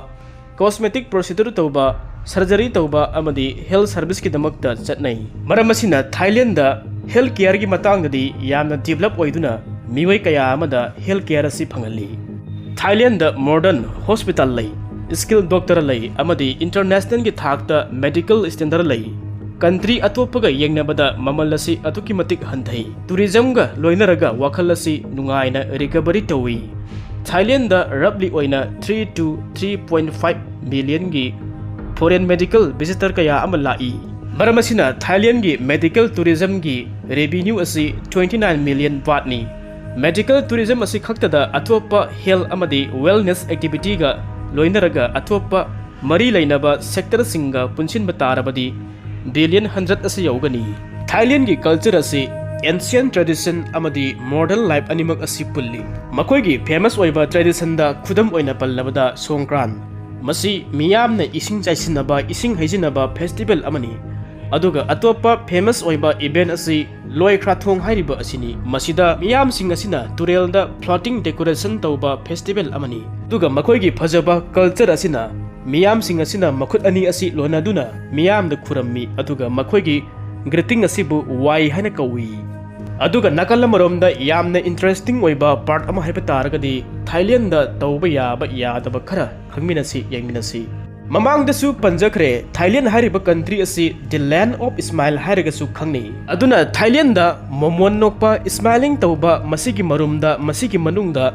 ꯀꯣꯁꯃꯦꯇꯤꯛ ꯄ꯭ꯔꯣꯁꯤꯗꯨꯔ ꯇꯧꯕ, ꯁꯔꯖꯔꯤ ꯇꯧꯕ ꯑꯃꯗꯤ ꯍꯦꯜꯊ ꯁꯔꯚꯤꯁꯀꯤꯗꯃꯛꯇ ꯆꯠꯅꯩ꯫ ꯃꯔꯝ ꯑꯁꯤꯅ ꯊꯥꯏꯂꯦꯟꯗ ꯍꯦꯜꯊ ꯀꯦꯌꯔꯒꯤ ꯃꯇꯥꯡꯗꯗꯤ ꯌꯥꯝꯅ ꯗꯤꯕꯂꯞ ꯑꯣꯏꯗꯨꯅ ꯃꯤꯑꯣꯏ ꯀꯌꯥ ꯑꯃꯗ ꯍꯦꯜꯊ ꯀꯦꯌꯔ ꯑꯁꯤ ꯐꯪꯍꯜꯂꯤ꯫ ꯊꯥꯏꯂꯦꯟꯗ ꯃꯣꯗꯔꯟ ꯍꯣꯁꯄꯤꯇꯥꯜ ꯂꯩ, ꯁ꯭ꯀꯤꯜ ꯗꯣꯛꯇꯔ ꯂꯩ ꯑꯃꯗꯤ ꯏꯟꯇꯔꯅꯦꯁꯅꯦꯜꯒꯤ ꯊꯥꯛꯇ ꯃꯦꯗꯤꯀꯦꯜ ꯁ꯭ꯇꯦꯟꯗꯔꯗ ꯂꯩ꯫ ꯀꯟꯇ꯭ꯔꯤ ꯑꯇꯣꯞꯄꯒ ꯌꯦꯡꯅꯕꯗ ꯃꯃꯜ ꯑꯁꯤ ꯑꯗꯨꯛꯀꯤ ꯃꯇꯤꯛ ꯍꯟꯊꯩ꯫ ꯇꯨꯔꯤꯖꯝꯒ ꯂꯣꯏꯅꯔꯒ ꯋꯥꯈꯜ ꯑꯁꯤ ꯅꯨꯡꯉꯥꯏꯅ ꯔꯤꯀꯚꯔꯤ ꯇꯧꯏ꯫ ꯊꯥꯏꯂꯦꯟꯗ ꯔꯐꯂꯤ ꯑꯣꯏꯅ three to three point five millionꯒꯤ ꯐꯣꯔꯦꯟ ꯃꯦꯗꯤꯀꯦꯜ ꯚꯤꯖꯤꯇꯔ ꯀꯌꯥ ꯑꯃ ꯂꯥꯛꯏ꯫ ꯃꯔꯝ ꯑꯁꯤꯅ ꯊꯥꯏꯂꯦꯟꯒꯤ ꯃꯦꯗꯤꯀꯦꯜ ꯇꯨꯔꯤꯖꯝꯒꯤ ꯔꯦꯚꯤꯅ꯭ꯌꯨ ꯑꯁꯤ twenty nine million ꯕꯥꯠꯅꯤ꯫ ꯃꯦꯗꯤꯀꯦꯜ ꯇꯨꯔꯤꯖꯝ ꯑꯁꯤ ꯈꯛꯇꯗ ꯑꯇꯣꯞꯄ ꯍꯦꯜꯊ ꯑꯃꯗꯤ ꯋꯦꯜꯅꯦꯁ ꯑꯦꯛꯇꯤꯚꯤꯇꯤꯒ ꯂꯣꯏꯅꯔꯒ ꯑꯇꯣꯞꯄ ꯃꯔꯤ ꯂꯩꯅꯕ ꯁꯦꯛꯇꯔꯁꯤꯡꯒ ꯄꯨꯟꯁꯤꯟꯕ ꯇꯥꯔꯕꯗꯤ ꯕꯤꯂꯤꯌꯟ ꯍꯟꯗ꯭ꯔꯦꯠ ꯑꯁꯤ ꯌꯧꯒꯅꯤ꯫ ꯊꯥꯏꯂꯦꯟꯒꯤ ꯀꯜꯆꯔ ꯑꯁꯤ ꯑꯦꯟꯁꯤꯌꯟ ꯇ꯭ꯔꯦꯗꯤꯁꯟ ꯑꯃꯗꯤ ꯃꯣꯗꯔꯟ ꯂꯥꯏꯐ ꯑꯅꯤꯃꯛ ꯑꯁꯤ ꯄꯨꯜꯂꯤ꯫ ꯃꯈꯣꯏꯒꯤ ꯐꯦꯃꯁ ꯑꯣꯏꯕ ꯇ꯭ꯔꯦꯗꯤꯁꯟꯗ ꯈꯨꯗꯝ ꯑꯣꯏꯅ ꯄꯜꯂꯕꯗ ꯁꯣꯡꯀ꯭ꯔꯥꯟ, ꯃꯁꯤ ꯃꯤꯌꯥꯝꯅ ꯏꯁꯤꯡ ꯆꯥꯏꯁꯤꯟꯅꯕ, ꯏꯁꯤꯡ ꯍꯩꯖꯤꯟꯅꯕ ꯐꯦꯁꯇꯤꯚꯦꯜ ꯑꯃꯅꯤ꯫ ꯑꯗꯨꯒ ꯑꯇꯣꯞꯄ ꯐꯦꯃꯁ ꯑꯣꯏꯕ ꯏꯚꯦꯟꯠ ꯑꯁꯤ ꯂꯣꯏ ꯈ꯭ꯔꯥꯊꯣꯡ ꯍꯥꯏꯔꯤꯕ ꯑꯁꯤꯅꯤ꯫ ꯃꯁꯤꯗ ꯃꯤꯌꯥꯝꯁꯤꯡ ꯑꯁꯤꯅ ꯇꯨꯔꯦꯜꯗ ꯐ꯭ꯂꯣꯇꯤꯡ ꯗꯦꯀꯣꯔꯦꯁꯟ ꯇꯧꯕ ꯐꯦꯁꯇꯤꯚꯦꯜ ꯑꯃꯅꯤ꯫ ꯑꯗꯨꯒ ꯃꯈꯣꯏꯒꯤ ꯐꯖꯕ ꯀꯜꯆꯔ ꯑꯁꯤꯅ ꯃꯤꯌꯥꯝꯁꯤꯡ ꯑꯁꯤꯅ ꯃꯈꯨꯠ ꯑꯅꯤ ꯑꯁꯤ ꯂꯣꯟꯅꯗꯨꯅ ꯃꯤꯌꯥꯝꯗ ꯈꯨꯔꯝꯃꯤ, ꯑꯗꯨꯒ ꯃꯈꯣꯏꯒꯤ ꯒ꯭ꯔꯤꯇꯤꯡ ꯑꯁꯤꯕꯨ ꯋꯥꯏ ꯍꯥꯏꯅ ꯀꯧꯏ꯫ ꯑꯗꯨꯒ ꯅꯥꯀꯜ ꯑꯃꯔꯣꯝꯗ ꯌꯥꯝꯅ ꯏꯟꯇꯔꯦꯁꯇꯤꯡ ꯑꯣꯏꯕ ꯄꯥꯔꯠ ꯑꯃ ꯍꯥꯏꯕ ꯇꯥꯔꯒꯗꯤ ꯊꯥꯏꯂꯦꯟꯗꯗ ꯇꯧꯕ ꯌꯥꯕ ꯌꯥꯗꯕ ꯈꯔ ꯈꯪꯃꯤꯟꯅꯁꯤ, ꯌꯦꯡꯃꯤꯟꯅꯁꯤ꯫ ꯃꯃꯥꯡꯗꯁꯨ ꯄꯟꯖꯈ꯭ꯔꯦ, ꯊꯥꯏꯂꯦꯟ ꯍꯥꯏꯔꯤꯕ ꯀꯟꯇ꯭ꯔꯤ ꯑꯁꯤ the land of smile ꯍꯥꯏꯔꯒꯁꯨ ꯈꯪꯅꯩ꯫ ꯑꯗꯨꯅ ꯊꯥꯏꯂꯦꯟꯗ ꯃꯣꯃꯣꯟ ꯅꯣꯛꯄ, ꯁ꯭ꯃꯥꯏꯂꯤꯡ ꯇꯧꯕ, ꯃꯁꯤꯒꯤ ꯃꯔꯨꯝꯗ, ꯃꯁꯤꯒꯤ ꯃꯅꯨꯡꯗ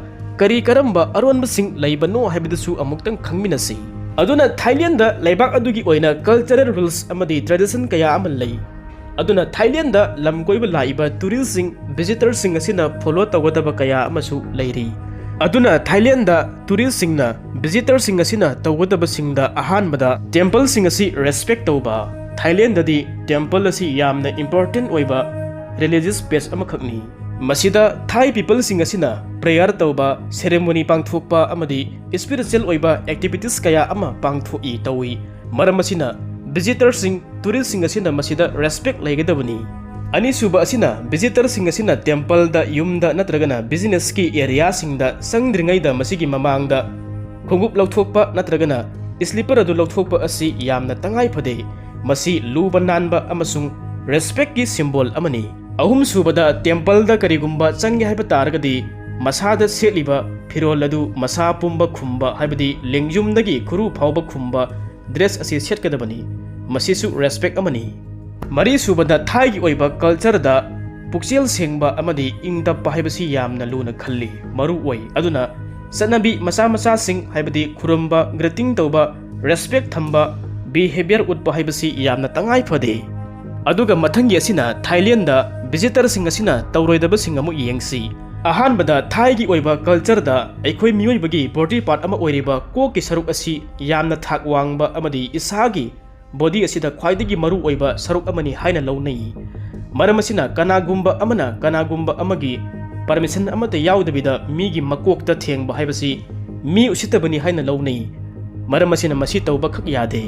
ꯀꯔꯤ ꯀꯔꯝꯕ ꯑꯔꯣꯟꯕꯁꯤꯡ ꯂꯩꯕꯅꯣ ꯍꯥꯏꯕꯗꯨꯁꯨ ꯑꯃꯨꯛꯇꯪ ꯈꯪꯃꯤꯟꯅꯁꯤ꯫ ꯑꯗꯨꯅ ꯊꯥꯏꯂꯦꯟꯗ ꯂꯩꯕꯥꯛ ꯑꯗꯨꯒꯤ ꯑꯣꯏꯅ ꯀꯜꯆꯔꯦꯜ ꯔꯨꯜꯁ ꯑꯃꯗꯤ ꯇ꯭ꯔꯦꯗꯤꯁꯟ ꯀꯌꯥ ꯑꯃ ꯂꯩ꯫ ꯑꯗꯨꯅ ꯊꯥꯏꯂꯦꯟꯗ ꯂꯝ ꯀꯣꯏꯕ ꯂꯥꯛꯏꯕ ꯇꯨꯔꯤꯁꯁꯤꯡ, ꯚꯤꯖꯤꯇꯔꯁꯤꯡ ꯑꯁꯤꯅ ꯐꯣꯂꯣ ꯇꯧꯒꯗꯕ ꯀꯌꯥ ꯑꯃꯁꯨ ꯂꯩꯔꯤ꯫ ꯑꯗꯨꯅ ꯊꯥꯏꯂꯦꯟꯗ ꯇꯨꯔꯤꯁꯁꯤꯡꯅ, ꯚꯤꯖꯤꯇꯔꯁꯤꯡ ꯑꯁꯤꯅ ꯇꯧꯒꯗꯕꯁꯤꯡꯗ ꯑꯍꯥꯟꯕꯗ ꯇꯦꯝꯄꯜꯁꯤꯡ ꯑꯁꯤ ꯔꯦꯁꯄꯦꯛ ꯇꯧꯕ꯫ ꯊꯥꯏꯂꯦꯟꯗꯗꯤ ꯇꯦꯝꯄꯜ ꯑꯁꯤ ꯌꯥꯝꯅ ꯏꯝꯄꯣꯔꯇꯦꯟ ꯑꯣꯏꯕ ꯔꯤꯂꯤꯖꯤꯌꯁ ꯄ꯭ꯂꯦꯁ ꯑꯃꯈꯛꯅꯤ꯫ ꯃꯁꯤꯗ ꯊꯥꯏ ꯄꯤꯄꯜꯁꯤꯡ ꯑꯁꯤꯅ ꯄ꯭ꯔꯦꯌꯔ ꯇꯧꯕ, ꯁꯦꯔꯦꯃꯣꯅꯤ ꯄꯥꯡꯊꯣꯛꯄ ꯑꯃꯗꯤ ꯁ꯭ꯄꯤꯔꯤꯆꯨꯋꯦꯜ ꯑꯣꯏꯕ ꯑꯦꯛꯇꯤꯚꯤꯇꯤꯁ ꯀꯌꯥ ꯑꯃ ꯄꯥꯡꯊꯣꯛꯏ, ꯇꯧꯏ꯫ ꯃꯔꯝ ꯑꯁꯤꯅ ꯚꯤꯖꯤꯇꯔꯁꯤꯡ, ꯇꯨꯔꯤꯁꯁꯤꯡ ꯑꯁꯤꯅ ꯃꯁꯤꯗ ꯔꯦꯁꯄꯦꯛ ꯂꯩꯒꯗꯕꯅꯤ꯫ ꯑꯅꯤꯁꯨꯕ ꯑꯁꯤꯅ ꯚꯤꯖꯤꯇꯔꯁꯤꯡ ꯑꯁꯤꯅ ꯇꯦꯝꯄꯜꯗ, ꯌꯨꯝꯗ ꯅꯠꯇ꯭ꯔꯒꯅ ꯕꯤꯖꯤꯅꯦꯁꯀꯤ ꯑꯦꯔꯤꯌꯥꯁꯤꯡꯗ ꯆꯪꯗ꯭ꯔꯤꯉꯩꯗ ꯃꯁꯤꯒꯤ ꯃꯃꯥꯡꯗ ꯈꯣꯡꯎꯞ ꯂꯧꯊꯣꯛꯄ ꯅꯠꯇ꯭ꯔꯒꯅ slipper ꯑꯗꯨ ꯂꯧꯊꯣꯛꯄ ꯑꯁꯤ ꯌꯥꯝꯅ ꯇꯉꯥꯏ ꯐꯗꯦ꯫ ꯃꯁꯤ ꯂꯨꯕ ꯅꯥꯟꯕ ꯑꯃꯁꯨꯡ respectꯀꯤ symbol ꯑꯃꯅꯤ꯫ ꯑꯍꯨꯝꯁꯨꯕꯗ, templeꯗ ꯀꯔꯤꯒꯨꯝꯕ ꯆꯪꯒꯦ ꯍꯥꯏꯕ ꯇꯥꯔꯒꯗꯤ, ꯃꯁꯥꯗ ꯁꯦꯠꯂꯤꯕ ꯐꯤꯔꯣꯜ ꯑꯗꯨ ꯃꯁꯥ ꯄꯨꯝꯕ ꯈꯨꯝꯕ, ꯍꯥꯏꯕꯗꯤ ꯂꯦꯡꯖꯨꯝꯗꯒꯤ ꯈꯨꯔꯨ ꯐꯥꯎꯕ ꯈꯨꯝꯕ dress ꯑꯁꯤ ꯁꯦꯠꯀꯗꯕꯅꯤ꯫ ꯃꯁꯤꯁꯨ respect ꯑꯃꯅꯤ꯫ ꯃꯔꯤꯁꯨꯕꯗ, ꯊꯥꯏꯒꯤ ꯑꯣꯏꯕ cultureꯗ ꯄꯨꯛꯆꯦꯜ ꯁꯦꯡꯕ ꯑꯃꯗꯤ ꯏꯪ ꯇꯞꯄ ꯍꯥꯏꯕꯁꯤ ꯌꯥꯝꯅ ꯂꯨꯅ ꯈꯜꯂꯤ, ꯃꯔꯨ ꯑꯣꯏ꯫ ꯑꯗꯨꯅ ꯆꯠꯅꯕꯤ ꯃꯆꯥ ꯃꯆꯥꯁꯤꯡ, ꯍꯥꯏꯕꯗꯤ ꯈꯨꯔꯨꯝꯕ, greeting ꯇꯧꯕ, respect ꯊꯝꯕ, behaviour ꯎꯠꯄ ꯍꯥꯏꯕꯁꯤ ꯌꯥꯝꯅ ꯇꯉꯥꯏ ꯐꯗꯦ꯫ ꯑꯗꯨꯒ ꯃꯊꯪꯒꯤ ꯑꯁꯤꯅ Thailandꯗ visitorꯁꯤꯡ ꯑꯁꯤꯅ ꯇꯧꯔꯣꯏꯗꯕꯁꯤꯡ ꯑꯃꯨꯛ ꯌꯦꯡꯁꯤ꯫ ꯑꯍꯥꯟꯕꯗ, ꯊꯥꯏꯒꯤ ꯑꯣꯏꯕ cultureꯗ ꯑꯩꯈꯣꯏ ꯃꯤꯑꯣꯏꯕꯒꯤ body part ꯑꯃ ꯑꯣꯏꯔꯤꯕ ꯀꯣꯛꯀꯤ ꯁꯔꯨꯛ ꯑꯁꯤ ꯌꯥꯝꯅ ꯊꯥꯛ ꯋꯥꯡꯕ ꯑꯃꯗꯤ ꯏꯁꯥꯒꯤ body ꯑꯁꯤꯗ ꯈ꯭ꯋꯥꯏꯗꯒꯤ ꯃꯔꯨ ꯑꯣꯏꯕ ꯁꯔꯨꯛ ꯑꯃꯅꯤ ꯍꯥꯏꯅ ꯂꯧꯅꯩ꯫ ꯃꯔꯝ ꯑꯁꯤꯅ ꯀꯅꯥꯒꯨꯝꯕ ꯑꯃꯅ ꯀꯅꯥꯒꯨꯝꯕ ꯑꯃꯒꯤ permission ꯑꯃꯠꯇ ꯌꯥꯎꯗꯕꯤꯗ ꯃꯤꯒꯤ ꯃꯀꯣꯛꯇ ꯊꯦꯡꯕ ꯍꯥꯏꯕꯁꯤ ꯃꯤ ꯎꯁꯤꯠꯇꯕꯅꯤ ꯍꯥꯏꯅ ꯂꯧꯅꯩ꯫ ꯃꯔꯝ ꯑꯁꯤꯅ ꯃꯁꯤ ꯇꯧꯕꯈꯛ ꯌꯥꯗꯦ꯫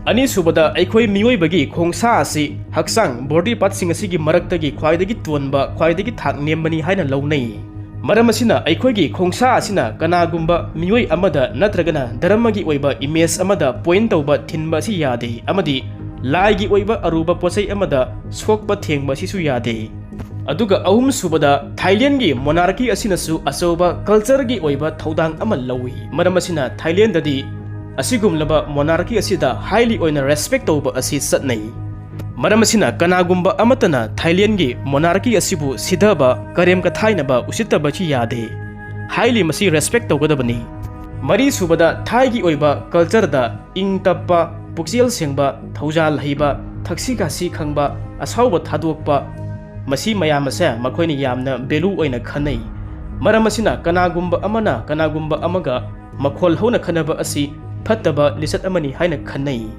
ꯑꯅꯤꯁꯨꯕꯗ, ꯑꯩꯈꯣꯏ ꯃꯤꯑꯣꯏꯕꯒꯤ ꯈꯣꯡꯁꯥ ꯑꯁꯤ ꯍꯛꯆꯥꯡ, body partꯁꯤꯡ ꯑꯁꯤꯒꯤ ꯃꯔꯛꯇꯒꯤ ꯈ꯭ꯋꯥꯏꯗꯒꯤ ꯇꯣꯟꯕ, ꯈ꯭ꯋꯥꯏꯗꯒꯤ ꯊꯥꯛ ꯅꯦꯝꯕꯅꯤ ꯍꯥꯏꯅ ꯂꯧꯅꯩ꯫ ꯃꯔꯝ ꯑꯁꯤꯅ ꯑꯩꯈꯣꯏꯒꯤ ꯈꯣꯡꯁꯥ ꯑꯁꯤꯅ ꯀꯅꯥꯒꯨꯝꯕ ꯃꯤꯑꯣꯏ ꯑꯃꯗ ꯅꯠꯇ꯭ꯔꯒꯅ ꯙꯔꯃꯒꯤ ꯑꯣꯏꯕ image ꯑꯃꯗ point ꯇꯧꯕ, ꯊꯤꯟꯕ ꯑꯁꯤ ꯌꯥꯗꯦ, ꯑꯃꯗꯤ ꯂꯥꯏꯒꯤ ꯑꯣꯏꯕ ꯑꯔꯨꯕ ꯄꯣꯠꯆꯩ ꯑꯃꯗ ꯁꯣꯛꯄ, ꯊꯦꯡꯕ ꯑꯁꯤꯁꯨ ꯌꯥꯗꯦ꯫ ꯑꯗꯨꯒ ꯑꯍꯨꯝꯁꯨꯕꯗ, Thailandꯒꯤ monarchy ꯑꯁꯤꯅꯁꯨ ꯑꯆꯧꯕ cultureꯒꯤ ꯑꯣꯏꯕ ꯊꯧꯗꯥꯡ ꯑꯃ ꯂꯧꯏ꯫ ꯃꯔꯝ ꯑꯁꯤꯅ Thailandꯗꯗꯤ ꯑꯁꯤꯒꯨꯝꯂꯕ monarchy ꯑꯁꯤꯗ highly ꯑꯣꯏꯅ respect ꯇꯧꯕ ꯑꯁꯤ ꯆꯠꯅꯩ꯫ ꯃꯔꯝ ꯑꯁꯤꯅ ꯀꯅꯥꯒꯨꯝꯕ ꯑꯃꯠꯇꯅ Thailandꯒꯤ monarchy ꯑꯁꯤꯕꯨ ꯁꯤꯊꯕ, ꯀꯔꯦꯝ ꯀꯊꯥꯏꯅꯕ, ꯎꯁꯤꯠꯇꯕ ꯑꯁꯤ ꯌꯥꯗꯦ꯫ Highly ꯃꯁꯤ respect ꯇꯧꯒꯗꯕꯅꯤ꯫ ꯃꯔꯤꯁꯨꯕꯗ, ꯊꯥꯏꯒꯤ ꯑꯣꯏꯕ cultureꯗ ꯏꯪ ꯇꯞꯄ, ꯄꯨꯛꯆꯦꯜ ꯁꯦꯡꯕ, ꯊꯧꯖꯥꯜ ꯍꯩꯕ, ꯊꯛꯁꯤ ꯈꯥꯁꯤ ꯈꯪꯕ, ꯑꯁꯥꯎꯕ ꯊꯥꯗꯣꯛꯄ, ꯃꯁꯤ ꯃꯌꯥꯝ ꯑꯁꯦ ꯃꯈꯣꯏꯅ ꯌꯥꯝꯅ value ꯑꯣꯏꯅ ꯈꯟꯅꯩ꯫ ꯃꯔꯝ ꯑꯁꯤꯅ ꯀꯅꯥꯒꯨꯝꯕ ꯑꯃꯅ ꯀꯅꯥꯒꯨꯝꯕ ꯑꯃꯒ ꯃꯈꯣꯜ ꯍꯧꯅ ꯈꯟꯅꯕ ꯑꯁꯤ ꯐꯠꯇꯕ ꯂꯤꯆꯠ ꯑꯃꯅꯤ ꯍꯥꯏꯅ ꯈꯟꯅꯩ꯫